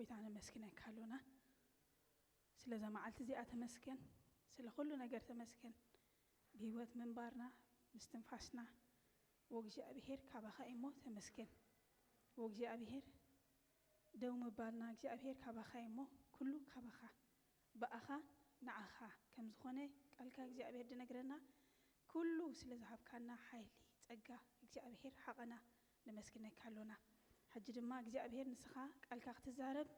ጎይታ ነመስግነካ ኣሎና። ስለዛ መዓልቲ እዚኣ ተመስገን፣ ስለ ኩሉ ነገር ተመስገን። ብህይወት ምንባርና፣ ምስትንፋስና፣ ወእግዚኣብሔር ካባኻ እሞ ተመስገን። ወእግዚኣብሔር ደው ምባልና እግዚኣብሔር ካባኻ እሞ ኩሉ ካባኻ፣ ብኣኻ ንዓኻ ከም ዝኾነ ቃልካ እግዚኣብሔር ዝነግረና፣ ኩሉ ስለ ዝሃብካና ሓይሊ፣ ጸጋ እግዚኣብሔር ሓቐና ነመስግነካ ኣሎና። ሕጂ ድማ እግዚኣብሔር ንስኻ ቃልካ ክትዛረብ፣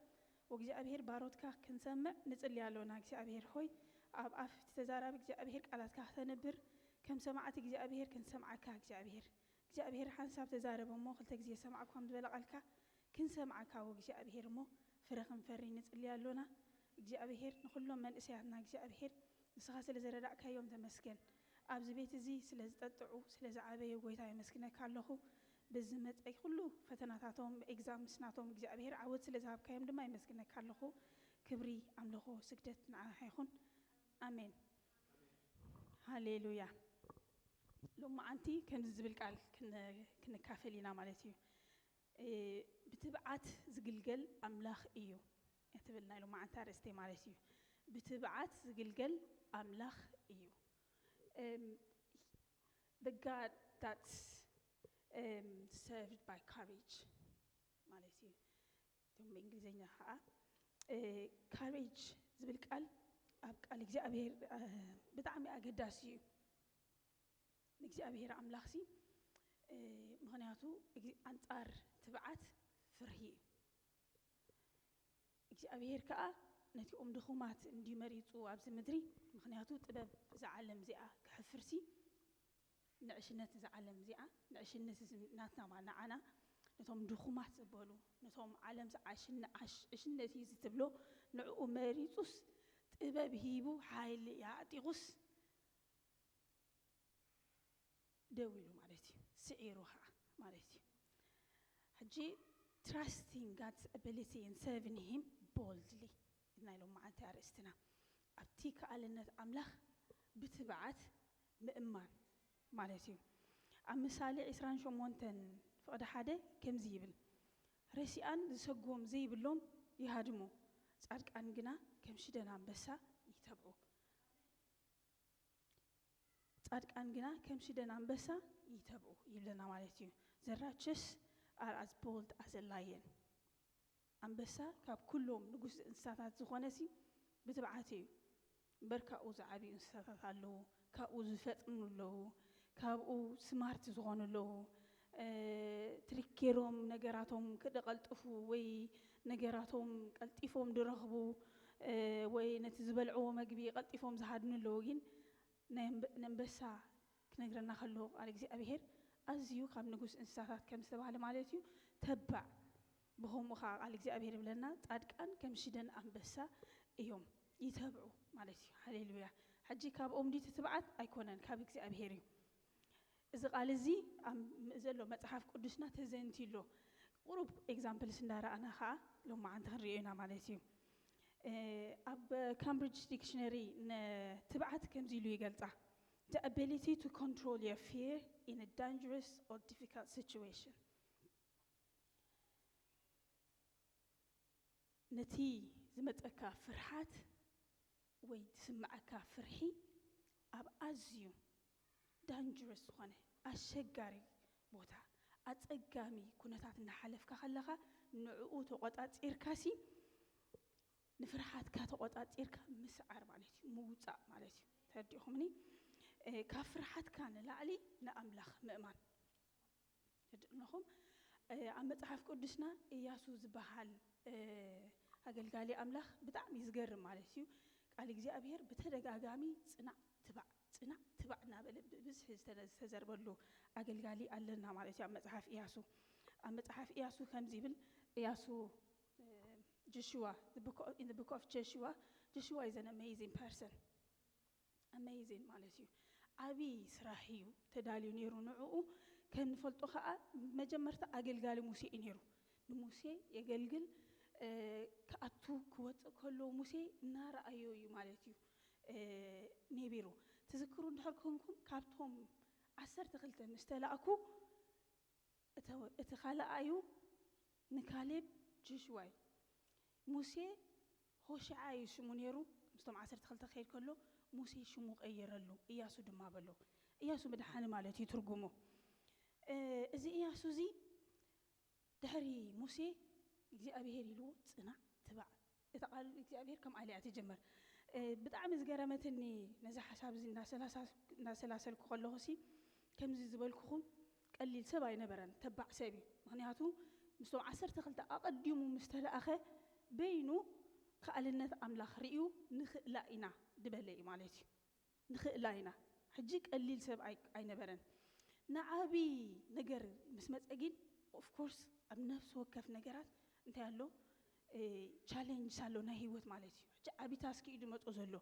ወእግዚኣብሔር ባሮትካ ክንሰምዕ ንጽሊ ኣሎና። እግዚኣብሔር ሆይ፣ ኣብ ኣፍ እቲ ተዛራቢ እግዚኣብሔር ቃላትካ ክተንብር፣ ከም ሰማዕቲ እግዚኣብሔር ክንሰምዓካ እግዚኣብሔር። እግዚኣብሔር ሓንሳብ ተዛረብ እሞ ክልተ ግዜ ሰማዕኳም ዝበለ ቃልካ ክንሰምዓካ ወእግዚኣብሔር እሞ ፍረ ክንፈሪ ንጽሊ ኣሎና። እግዚኣብሔር ንኹሎም መንእሰያትና እግዚኣብሔር ንስኻ ስለ ዝረዳእካዮም ተመስገን። ኣብዚ ቤት እዚ ስለ ዝጠጥዑ፣ ስለ ዝዓበዩ ጎይታ የመስግነካ ኣለኹ። በዚ መጸይ ኩሉ ፈተናታቶም፣ ኤግዛምስ ናቶም እግዚኣብሔር ዓወት ስለ ዝሃብካዮም ድማ የመስግነካ ኣለኹ። ክብሪ፣ ኣምልኾ፣ ስግደት ንዓኻ ይኹን። ኣሜን። ሃሌሉያ። ሎማዓንቲ ከምዚ ዝብል ቃል ክን-፣ ክንካፈል ኢና ማለት እዩ። እ፣ ብትብዓት ዝግልገል ኣምላኽ እዩ እያ ትብል ናይ ሎማዓንቲ ኣርእስቲ ማለት እዩ። ብትብዓት ዝግልገል ኣምላኽ እዩ። እም፣ the God that's, um, served by courage ማለት እዩ። እቶም ብእንግሊዝኛ ከዓ፣ እ፣ ካሬጅ ዝብል ቃል ኣብ ቃል እግዚኣብሔር፣ እ፣ ብጣዕሚ ኣገዳሲ እዩ። ንእግዚኣብሔር ኣምላኽሲ፣ እ፣ ምኽንያቱ፣ እግ-፣ ኣንጻር ትብዓት ፍርሂ እዩ። እግዚኣብሔር ከዓ ነቲኦም ድኹማት እንድዩ መሪጹ ኣብዚ ምድሪ፣ ምኽንያቱ ጥበብ እዛ ዓለም እዚኣ ክሕፍርሲ፣ ንዕሽነት እዛ ዓለም እዚኣ፣ ንዕሽነት እዚ ናትና ማ-፣ ንዓና፣ ነቶም ድኹማት ዝበሉ፣ ነቶም ዓለም ዝዓሽን-፣ ዓሽ-፣ ዕሽነት እዩ ዝትብሎ፣ ንዕኡ መሪጹስ፣ ጥበብ ሂቡ፣ ሓይሊ ኣዕጢቑስ፣ ደው ኢሉ ማለት እዩ። ስዒሩ ኸዓ ማለት እዩ። ሕጂ፣ trusting God's ability and serving him boldly ናይ ሎማዓንቲ ኣርእስትና። ኣብቲ ከኣልነት ኣምላኽ ብትብዓት ምእማን ማለት እዩ። ኣብ ምሳሌ ዕስራን ሸሞንተን ፍቕዲ ሓደ ከምዚ ይብል፣ ረሲኣን ዝሰጎም ዘይብሎም ይሃድሙ፣ ጻድቃን ግና ከም ሽደን ኣንበሳ ይተብዑ። ጻድቃን ግና ከም ሽደን ኣንበሳ ይተብዑ ይብለና ማለት እዩ። The righteous are as bold as a lion። ኣንበሳ ካብ ኩሎም ንጉስ እንስሳታት ዝኾነሲ ብትብዓት እዩ። እምበር ካብኡ ዝዓብዩ እንስሳታት ኣለዉ፣ ካብኡ ዝፈጥኑ ኣለዉ፣ ካብኡ ስማርት ዝኾኑ ኣለዉ። እ፣ ትሪክ ገይሮም ነገራቶም ክደቐልጥፉ ወይ ነገራቶም ቀልጢፎም ዝረኽቡ፣ እ፣ ወይ ነቲ ዝበልዕዎ መግቢ ቀልጢፎም ዝሃድኑ ኣለዉ። ግን ናይ ኣንበ-፣ ንኣንበሳ ክነግረና ከሎ ቃል እግዚኣብሔር ኣዝዩ ካብ ንጉስ እንስሳታት ከም ዝተባህለ ማለት እዩ። ተባዕ ብኸምኡ ኸዓ ቃል እግዚኣብሔር ይብለና፣ ጻድቃን ከም ሽደን ኣንበሳ እዮም፣ ይተብዑ ማለት እዩ። ሃሌሉያ። ሕጂ ካብኦም ድዩ እቲ ትብዓት? ኣይኮነን፣ ካብ እግዚኣብሔር እዩ። እዚ ቃል እዚ ኣብ ም-፣ ዘሎ መጽሓፍ ቅዱስና ተዘንትዩ ኣሎ። ቁሩብ ኤግዛምፕልስ እንዳረኣና ኸዓ ሎማዓንቲ ክንሪኦ ኢና ማለት እዩ። እ፣ ኣብ ካምብሪጅ ዲክሽነሪ ንትብዓት ከምዚ ኢሉ ይገልጻ፣ "The ability to control your fear in a dangerous or difficult situation." ነቲ ዝመጸካ ፍርሓት ወይ ዝስምዓካ ፍርሒ ኣብ ኣዝዩ ዳንጀረስ ዝኾነ ኣሸጋሪ ቦታ፣ ኣጸጋሚ ኩነታት እናሓለፍካ ከለኻ፣ ንዕኡ ተቖጻጺርካሲ፣ ንፍርሓትካ ተቖጻጺርካ ምስዓር ማለት እዩ፣ ምውጻእ ማለት እዩ። ተረዲእኹምኒ? እ፣ ካብ ፍርሓትካ ንላዕሊ ንኣምላኽ ምእማን። ተረዲእኹም? እ፣ ኣብ መጽሓፍ ቅዱስና እያሱ ዝበሃል፣ እ፣ ኣገልጋሊ ኣምላኽ ብጣዕሚ ዝገርም ማለት እዩ። ቃል እግዚኣብሔር ብተደጋጋሚ "ጽናዕ፣ ትባዕ፣ ጽናዕ፣ ትባዕ" እናበለ ብብዝሒ ዝተነ-፣ ዝተዘርበሉ ኣገልጋሊ ኣለና ማለት እዩ። ኣብ መጽሓፍ እያሱ፣ ኣብ መጽሓፍ እያሱ ከምዚ ይብል፣ እያሱ፣ እ፣ ጆሽዋ፣ the book of፣ in the book of Joshua, Joshua is an amazing person. ኣሜዚን ማለት እዩ። ዓብዪ ስራሕ እዩ ተዳልዩ ነይሩ ንዕኡ። ከም ንፈልጦ ኸዓ መጀመርታ ኣገልጋሊ ሙሴ እዩ ነይሩ። ንሙሴ የገልግል፣ እ፣ ክኣቱ ክወፅእ ከሎ ሙሴ እናረኣዮ እዩ ማለት እዩ፣ እ፣ ነቢሩ። ትዝክሩ እንድሕር ኮንኩም ካብቶም ዓሰርተ ክልተ ምስ ተላእኩ እተ-፣ እቲ ካልኣዩ ንካሌብ ጆሽዋ እዩ። ሙሴ ሆሽዓ እዩ ሽሙ ነይሩ። ምስቶም ዓሰርተ ክልተ ክኸይድ ከሎ ሙሴ ሽሙ ቀየረሉ፣ እያሱ ድማ በሎ። እያሱ ምድሓኒ ማለት እዩ ትርጉሙ። እ፣ እዚ እያሱ እዚ ድሕሪ ሙሴ እግዚኣብሄር ኢልዎ ጽናዕ ትባዕ። እታ ቃል እግዚኣብሄር ከም ኣልያ ትጅምር። እ፣ ብጣዕሚ ዝገረመትኒ ነዚ ሓሳብ እዚ እናሰላሳ-፣ እናሰላሰልኩ ከለኹ ሲ ከምዚ ዝበልኩኹም ቀሊል ሰብ ኣይነበረን፣ ተባዕ ሰብ እዩ። ምኽንያቱ ምስቶም ዓሰርተ ክልተ ኣቐዲሙ ምስ ተላእኸ በይኑ ከኣልነት ኣምላኽ ርእዩ ንኽእላ ኢና ድበለ እዩ ማለት እዩ። ንኽእላ ኢና። ሕጂ ቀሊል ሰብ ኣይ-፣ ኣይነበረን። ንዓቢ ነገር ምስ መጸ ግን ኦፍ ኮርስ ኣብ ነፍሲ ወከፍ ነገራት እንታይ ኣሎ? እ፣ ቻሌንጅስ ኣሎ ናይ ህይወት ማለት እዩ። ሕጂ ዓቢ ታስክ እዩ ድመጾ ዘሎ።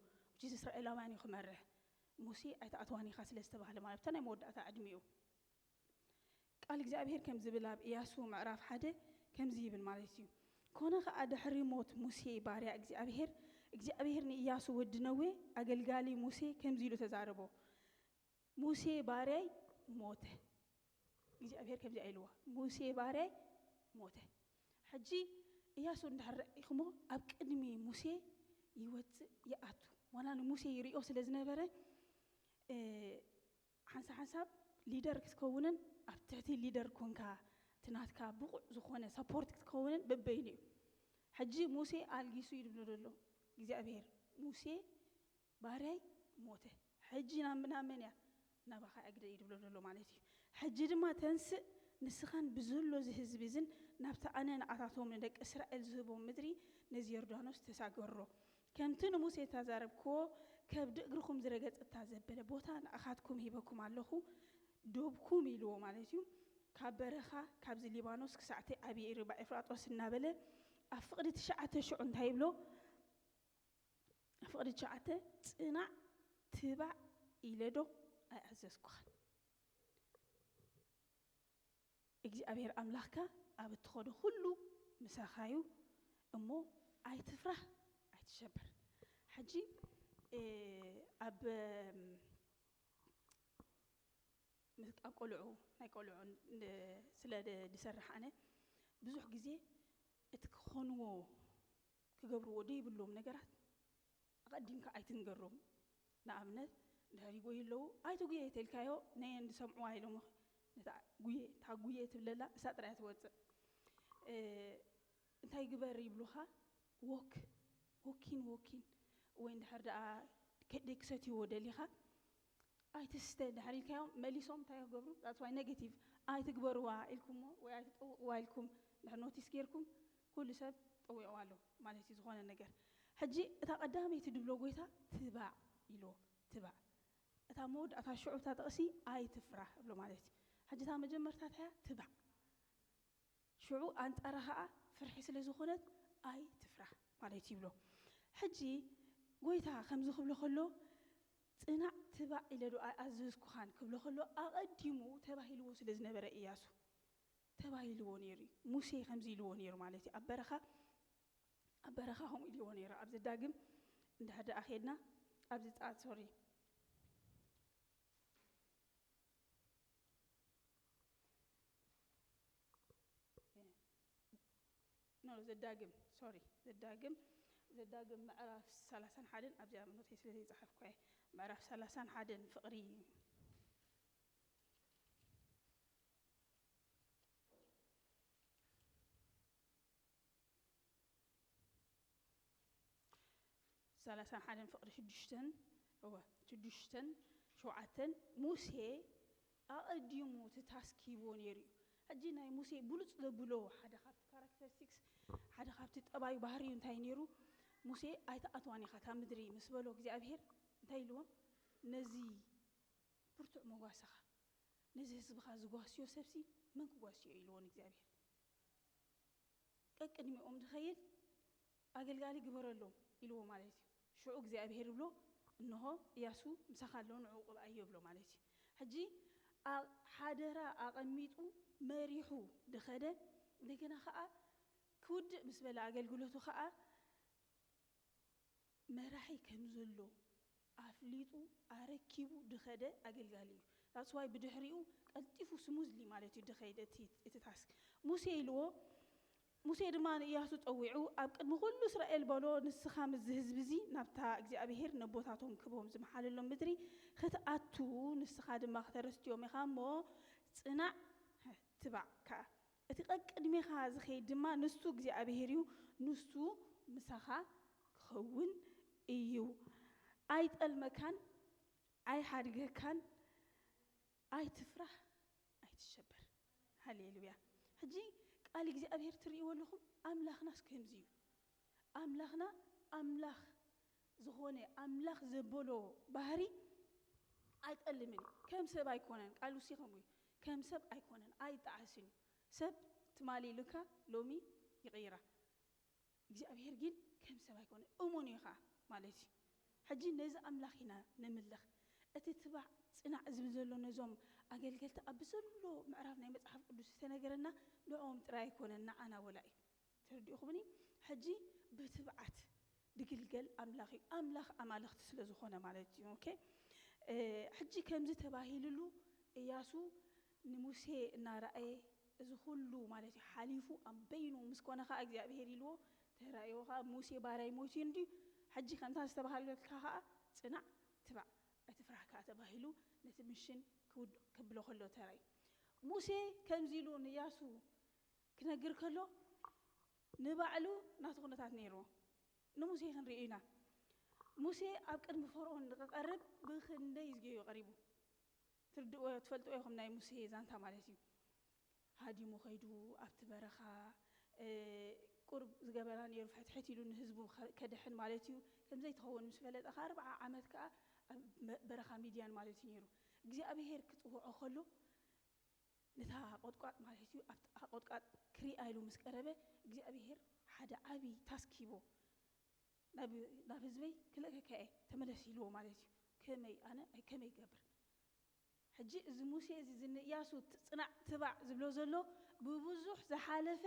ሕጂ እስራኤላውያን እዩ ክመርሕ። ሙሴ ኣይትኣትዋን ኢኻ ስለ ዝተባህለ ማለት ብታ ናይ መወዳእታ ዕድሚኡ። ቃል እግዚኣብሔር ከም ዝብል ኣብ ኢያሱ ምዕራፍ ሓደ ከምዚ ይብል ማለት እዩ። ኮነ ኸኣ ድሕሪ ሞት ሙሴ ባርያ እግዚኣብሔር፣ እግዚኣብሔር ንኢያሱ ወዲ ነዌ ኣገልጋሊ ሙሴ ከምዚ ኢሉ ተዛረቦ። ሙሴ ባርያይ ሞተ። እግዚኣብሔር ከምዚ ኢልዎ፣ "ሙሴ ባርያይ ሞተ።" ሕጂ ኢያሱ እንድሕር ርኢኹሞ ኣብ ቅድሚ ሙሴ ይወጽእ ይኣቱ። ዋላ ንሙሴ ይሪኦ ስለ ዝነበረ፣ እ፣ ሓንሳብ ሓንሳብ ሊደር ክትከውንን ኣብ ትሕቲ ሊደር ኮንካ እቲ ናትካ ብቑዕ ዝኾነ ሰፖርት ክትከውንን በበይኑ እዩ። ሕጂ ሙሴ ኣልጊሱ እዩ ድብሎ ዘሎ እግዚኣብሔር። "ሙሴ ባርያይ ሞተ። ሕጂ ናብ፣ ናብ መን እያ? ናባኻ እግደ" እዩ ድብሎ ዘሎ ማለት እዩ። "ሕጂ ድማ ተንስእ፣ ንስኻን ብዝሎ እዚ ህዝቢ እዝን ናብቲ ኣነ ንኣታቶም ንደቂ እስራኤል ዝህቦም ምድሪ ነዚ ዮርዳኖስ ተሳገሮ። ከምቲ ንሙሴ እተዛረብክዎ፣ ከብዲ እግርኹም ዝረገጸ እታ ዘበለ ቦታ ንኣኻትኩም ሂበኩም ኣለኹ፣ ዶብኩም" ኢልዎ ማለት እዩ። ካብ በረኻ፣ ካብዚ ሊባኖስ ክሳዕ እቲ ዓብዪ ሩባ ኤፍራጦስ እናበለ ኣብ ፍቕዲ ትሽዓተ ሽዑ እንታይ ይብሎ? ኣብ ፍቕዲ ትሽዓተ፣ "ጽናዕ ትባዕ ኢለ ዶ ኣይኣዘዝኩኻን? እግዚኣብሔር ኣምላኽካ ኣብ እትኸዶ ኩሉ ምሳኻ እዩ እሞ ኣይትፍራህ፣ ኣይትሸበር።" ሕጂ፣ እ፣ ኣብ፣ እም፣ ምስ፣ ኣብ ቆልዑ፣ ናይ ቆልዑ ን-፣ ስለ ድ-፣ ድሰርሕ ኣነ ብዙሕ ግዜ እቲ ክኾንዎ ክገብርዎ ደይብሎም ነገራት ኣቐዲምካ ኣይትንገሮም። ንኣብነት፣ እንድሕር ይጎዩ ኣለዉ፣ "ኣይትጉየ" ተልካዮ፣ ነየን ዝሰምዕዋ ኢሎም ነታ ጉየ፣ እታ ጉየ ትብለላ፣ እሳ ጥራይ ትወጽእ። እ፣ እንታይ ግበር ይብሉኻ? ዎክ፣ ዎኪን፣ ዎኪን። ወይ እንድሕር ደኣ ከ-፣ ደይ ክሰትይዎ ደሊኻ፣ "ኣይትስተ" እንድሕር ኢልካዮም፣ መሊሶም እንታይ ክገብሩ? That's why negative። "ኣይትግበርዋ" ኢልኩሞ ወይ "ኣይትጠውቕዋ" ኢልኩም እንድሕር ኖቲስ ጌርኩም፣ ኩሉ ሰብ ጠዊቕዋ ኣሎ ማለት እዩ ዝኾነ ነገር። ሕጂ እታ ቀዳመይቲ ድብሎ ጎይታ ትባዕ ኢልዎ፣ ትባዕ። እታ መወዳእታ ሽዑ እታ ጥቕሲ "ኣይትፍራህ" እብሎ ማለት እዩ። ሕጂ እታ መጀመርታ እንታይ እያ? ትባዕ። ሽዑ ኣንጻራ ኸኣ ፍርሒ ስለ ዝኾነት "ኣይትፍራህ" ማለት ይብሎ። ሕጂ ጎይታ ከምዚ ክብሎ ከሎ፣ "ጽናዕ ትባዕ ኢለ ዶ ኣይኣዘዝኩኻን?" ክብሎ ከሎ፣ ኣቐዲሙ ተባሂልዎ ስለ ዝነበረ ኢያሱ፣ ተባሂልዎ ነይሩ እዩ። ሙሴ ከምዚ ኢልዎ ነይሩ ማለት እዩ። ኣብ በረኻ፣ ኣብ በረኻ ከምኡ ኢልዎ ነይሩ። ኣብ ዘዳግም እንድሕር ደኣ ኼድና፣ ኣብዚ ጻ-፣ ሶሪ። ኖ፣ ዘዳግም፣ ሶሪ፣ ዘዳግም፣ ዘዳግም ምዕራፍ ሰላሳን ሓደን ኣብዚኣ ኖተይ ስለ ዘይጸሓፍኩ እየ። ምዕራፍ ሰላሳን ሓደን ፍቕሪ ሰላሳን ሓደን ፍቕሪ ሽዱሽተን፣ እወ፣ ሽዱሽተን፣ ሸውዓተን፣ ሙሴ ኣቐዲሙ እቲ ታስክ ሂብዎ ነይሩ እዩ። ሕጂ ናይ ሙሴ ብሉጽ ዘብሎ ሓደ ካብቲ ካራክተሪስቲክስ፣ ሓደ ካብቲ ጠባዩ ባህሪኡ እንታይ ነይሩ? ሙሴ "ኣይትኣትዋን ኢኻ እታ ምድሪ" ምስ በሎ እግዚኣብሄር እንታይ ኢልዎ? "ነዚ ብርቱዕ መጓሰኻ፣ ነዚ ህዝብኻ ዝጓስዮ ሰብሲ መን ክጓስዮ?" ኢልዎ ንእግዚኣብሄር። "ቀቅድሚኦም ዝኸይድ ኣገልጋሊ ግበረሎም" ኢልዎ ማለት እዩ። ሽዑ እግዚኣብሄር ይብሎ፣ "እንሆ፣ እያሱ ምሳኻ ኣሎ፣ ንዕኡ ቅብኣዮ" ይብሎ ማለት እዩ። ሕጂ ኣ-፣ ሓደራ ኣቐሚጡ መሪሑ ድኸደ፣ እንደገና ኸኣ ክውድእ ምስ በለ ኣገልግሎቱ ኸኣ መራሒ ከም ዘሎ ኣፍሊጡ ኣረኪቡ ድኸደ ኣገልጋሊ እዩ። That's why ብድሕሪኡ ቀልጢፉ ስሙዝሊ ማለት እዩ ድኸይደ እቲ፣ እቲ ታስክ። ሙሴ ኢልዎ፣ ሙሴ ድማ ንእያሱ ጸዊዑ ኣብ ቅድሚ ኩሉ እስራኤል በሎ፣ ንስኻ ምስዚ ህዝቢ እዚ ናብታ እግዚኣብሄር ነቦታቶም ክቦም ዝመሓለሎም ምድሪ ክትኣቱ፣ ንስኻ ድማ ክተረስትዮም ኢኻ እሞ፣ ጽናዕ፣ ትባዕ ከኣ። እቲ ቀቅድሜኻ ዝኸይድ ድማ ንሱ እግዚኣብሄር እዩ፣ ንሱ ምሳኻ ክኸውን እዩ። ኣይጠልመካን፣ ኣይሓድገካን፣ ኣይትፍራህ፣ ኣይትሸበር። ሃሌሉያ። ሕጂ ቃል እግዚኣብሄር ትርእይዎ ኣለኹም? ኣምላኽናስ ከምዚ እዩ። ኣምላኽና ኣምላኽ ዝኾነ፣ ኣምላኽ ዘበሎ ባህሪ ኣይጠልምን እዩ። ከም ሰብ ኣይኮነን። ቃል ውሲ ከምኡ እዩ። ከም ሰብ ኣይኮነን፣ ኣይጠዓስን እዩ። ሰብ ትማሊ ኢሉካ ሎሚ ይቕይራ። እግዚኣብሄር ግን ከም ሰብ ኣይኮነን፣ እሙን እዩ ኸዓ ማለት እዩ። ሕጂ ነዚ ኣምላኽ ኢና ንምልኽ። እቲ ትባዕ ጽናዕ ዝብል ዘሎ ነዞም ኣገልገልቲ ኣብ ዘሎ ምዕራፍ ናይ መጽሓፍ ቅዱስ ዝተነገረና ንዕኦም ጥራይ ኣይኮነን፣ ንዓና ወላ እዩ። ተረዲእኹምኒ? ሕጂ ብትብዓት ድግልገል ኣምላኽ እዩ። ኣምላኽ ኣማልኽቲ ስለ ዝኾነ ማለት እዩ። ኦኬ? እ፣ ሕጂ ከምዚ ተባሂልሉ እያሱ ንሙሴ እናረኣየ እዚ ኩሉ ማለት እዩ ሓሊፉ ኣብ በይኑ ምስ ኮነ ኸዓ እግዚኣብሄር ኢልዎ ተራእዮ ኸዓ ሙሴ ባራይ ሞይቱ እዩ እንድዩ። ሕጂ ከምታ ዝተባሃለትካ ኸዓ ጽናዕ ትባዕ ኣይትፍራህ ከኣ ተባሂሉ ነቲ ምሽን ክውድ-፣ ከብሎ ከሎ ተራእዩ። ሙሴ ከምዚ ኢሉ ንእያሱ ክነግር ከሎ ንባዕሉ ናቱ ኩነታት ነይርዎ። ንሙሴ ክንርእዩ ኢና። ሙሴ ኣብ ቅድሚ ፈርኦን ንክቐርብ ብኽንደይ ዝጌዩ ቀሪቡ። ትርድእዎ፣ ትፈልጥዎ ኢኹም ናይ ሙሴ ዛንታ ማለት እዩ። ሃዲሙ ኸይዱ ኣብቲ በረኻ፣ እ፣ ቁርብ ዝገበራ ነይሩ፣ ፍሕትሕት ኢሉ ንህዝቡ ከ-፣ ከድሕን ማለት እዩ። ከም ዘይትኸውን ምስ ፈለጠ ኸዓ ኣርብዓ ዓመት ከኣ ኣብ መ-፣ በረኻ ሚድያን ማለት እዩ ነይሩ። እግዚኣብሄር ክጽውዖ ከሎ ነታ ቆጥቋጥ ማለት እዩ፣ ኣብታ ቆጥቋጥ ክሪኣ ኢሉ ምስ ቀረበ፣ እግዚኣብሄር ሓደ ዓቢ ታስክ ሂቦ፣ ናብ፣ ናብ ህዝበይ ክልእከካ እየ፣ ተመለስ ኢልዎ ማለት እዩ። ከመይ ኣነ፣ ኣይ ከመይ ይገብር? ሕጂ እዚ ሙሴ እዚ፣ እዚ ንእያሱ ት-፣ ጽናዕ ትባዕ ዝብሎ ዘሎ፣ ብብዙሕ ዝሓለፈ፣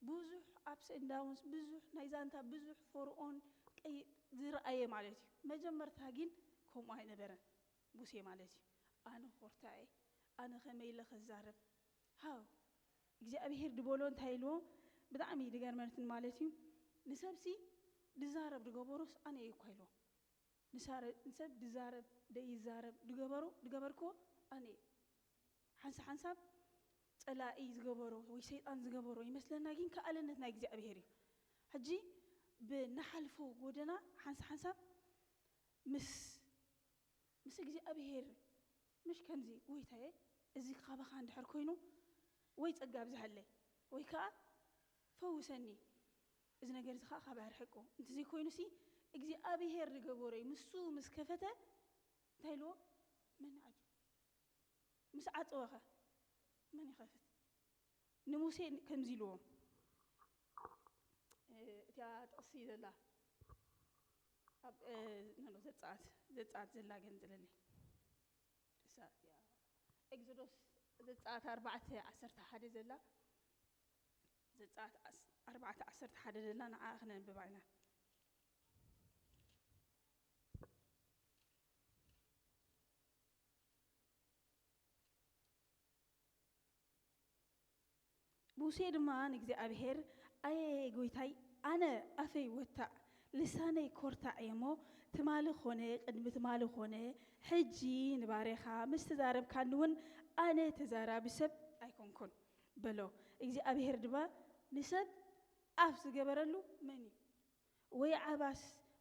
ብዙሕ ኣፕስ ኤንድ ዳውንስ፣ ብዙሕ ናይ ዛንታ፣ ብዙሕ ፈርኦን ቀይ-፣ ዝረኣየ ማለት እዩ። መጀመርታ ግን ከምኡ ኣይነበረን ሙሴ ማለት እዩ። ኣነ ኮርታ እየ፣ ኣነ ከመይ ኢለ ክዛረብ? ሃው፣ እግዚኣብሄር ድበሎ እንታይ ኢልዎ? ብጣዕሚ ድገርመንትን ማለት እዩ። ንሰብሲ ድዛረብ ድገበሮስ ኣነ እየ እኳ ኢልዎ። ንሳረ-፣ ንሰብ ድዛረብ ደይዛረብ ድገበሮ፣ ድገበርክዎ ኣነ እየ። ሓንሳ ሓንሳብ ጸላኢ ዝገበሮ ወይ ሰይጣን ዝገበሮ ይመስለና፣ ግን ከኣልነት ናይ እግዚኣብሄር እዩ። ሕጂ ብንሓልፎ ጎደና ሓንሳ ሓንሳብ ምስ፣ ምስ እግዚኣብሄር፣ ምሽ ከምዚ፣ "ጎይታየ፣ እዚ ካባኻ እንድሕር ኮይኑ፣ ወይ ጸጋ ኣብዝሓለይ፣ ወይ ከኣ ፈውሰኒ፣ እዚ ነገር እዚ ከኣ ካብ ኣርሕቆ፣ እንተዘይኮይኑሲ እግዚኣብሄር ዝገበሮ እዩ፣ ንሱ ምስ ከፈተ እንታይ ኢልዎ? መን ይዓጹ?" ምስ ዓጸወኸ መን ይኸፍት? ንሙሴ ከምዚ ኢልዎ፣ እ፣ እቲኣ ጥቕሲ ዘላ ኣብ፣ እ፣ ኖ፣ ኖ፣ ዘጸኣት፣ ዘጸኣት ዘላ ገንጽለለይ። እሳ እቲኣ ኤግዞዶስ ዘጸኣት ኣርባዕተ ዓሰርተ ሓደ ዘላ፣ ዘጸኣት ዓስ-፣ ኣርባዕተ ዓሰርተ ሓደ ዘላ ንዓኣ ክነንብባ ኢና። ሙሴ ድማ ንእግዚኣብሔር፣ "ኣየ ጐይታይ፣ ኣነ ኣፈይ ወታእ፣ ልሳነይ ኮርታዕ እየ እሞ፣ ትማሊ ኾነ ቅድሚ ትማሊ ኾነ ሕጂ ንባርያኻ ምስ ተዛረብካኒ እውን ኣነ ተዛራቢ ሰብ ኣይኮንኩን" በሎ። እግዚኣብሔር ድማ፣ "ንሰብ ኣፍ ዝገበረሉ መን እዩ? ወይ ዓባስ፣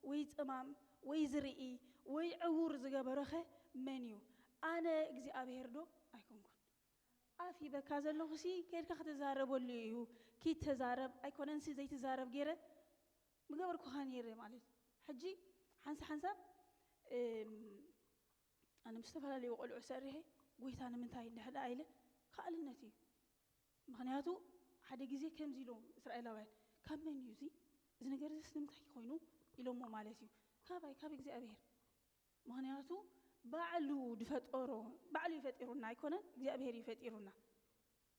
ወይ ጸማም፣ ወይ ዝርኢ፣ ወይ ዕዉር ዝገበሮኸ መን እዩ? ኣነ እግዚኣብሔር ዶ ኣይኮንኩን?" ኣፍ ሂበካ ዘለኹሲ፣ ከይድካ ክትዛረበሉ እዩ። ኪድ ተዛረብ፣ ኣይኮነንሲ ዘይትዛረብ ገይረ ምገበርኩኻ ነይረ ማለት እዩ። ሕጂ ሓንሳ ሓንሳብ፣ እም፣ ኣነ ምስ ዝተፈላለዩ ቆልዑ ሰሪሐ፣ "ጎይታ ንምንታይ?" እንድሕር ደኣ ኢለ፣ ከኣልነት እዩ። ምኽንያቱ ሓደ ግዜ ከምዚ ኢሎም እስራኤላውያን፣ "ካብ መን እዩ እዚ? እዚ ነገር እዚስ ንምንታይ ኮይኑ?" ኢሎሞ ማለት እዩ። "ካባይ፣ ካብ እግዚኣብሔር። ምኽንያቱ ባዕሉ ዝፈጠሮ፣ ባዕሉ እዩ ፈጢሩና ኣይኮነን፣ እግዚኣብሔር እዩ ፈጢሩና።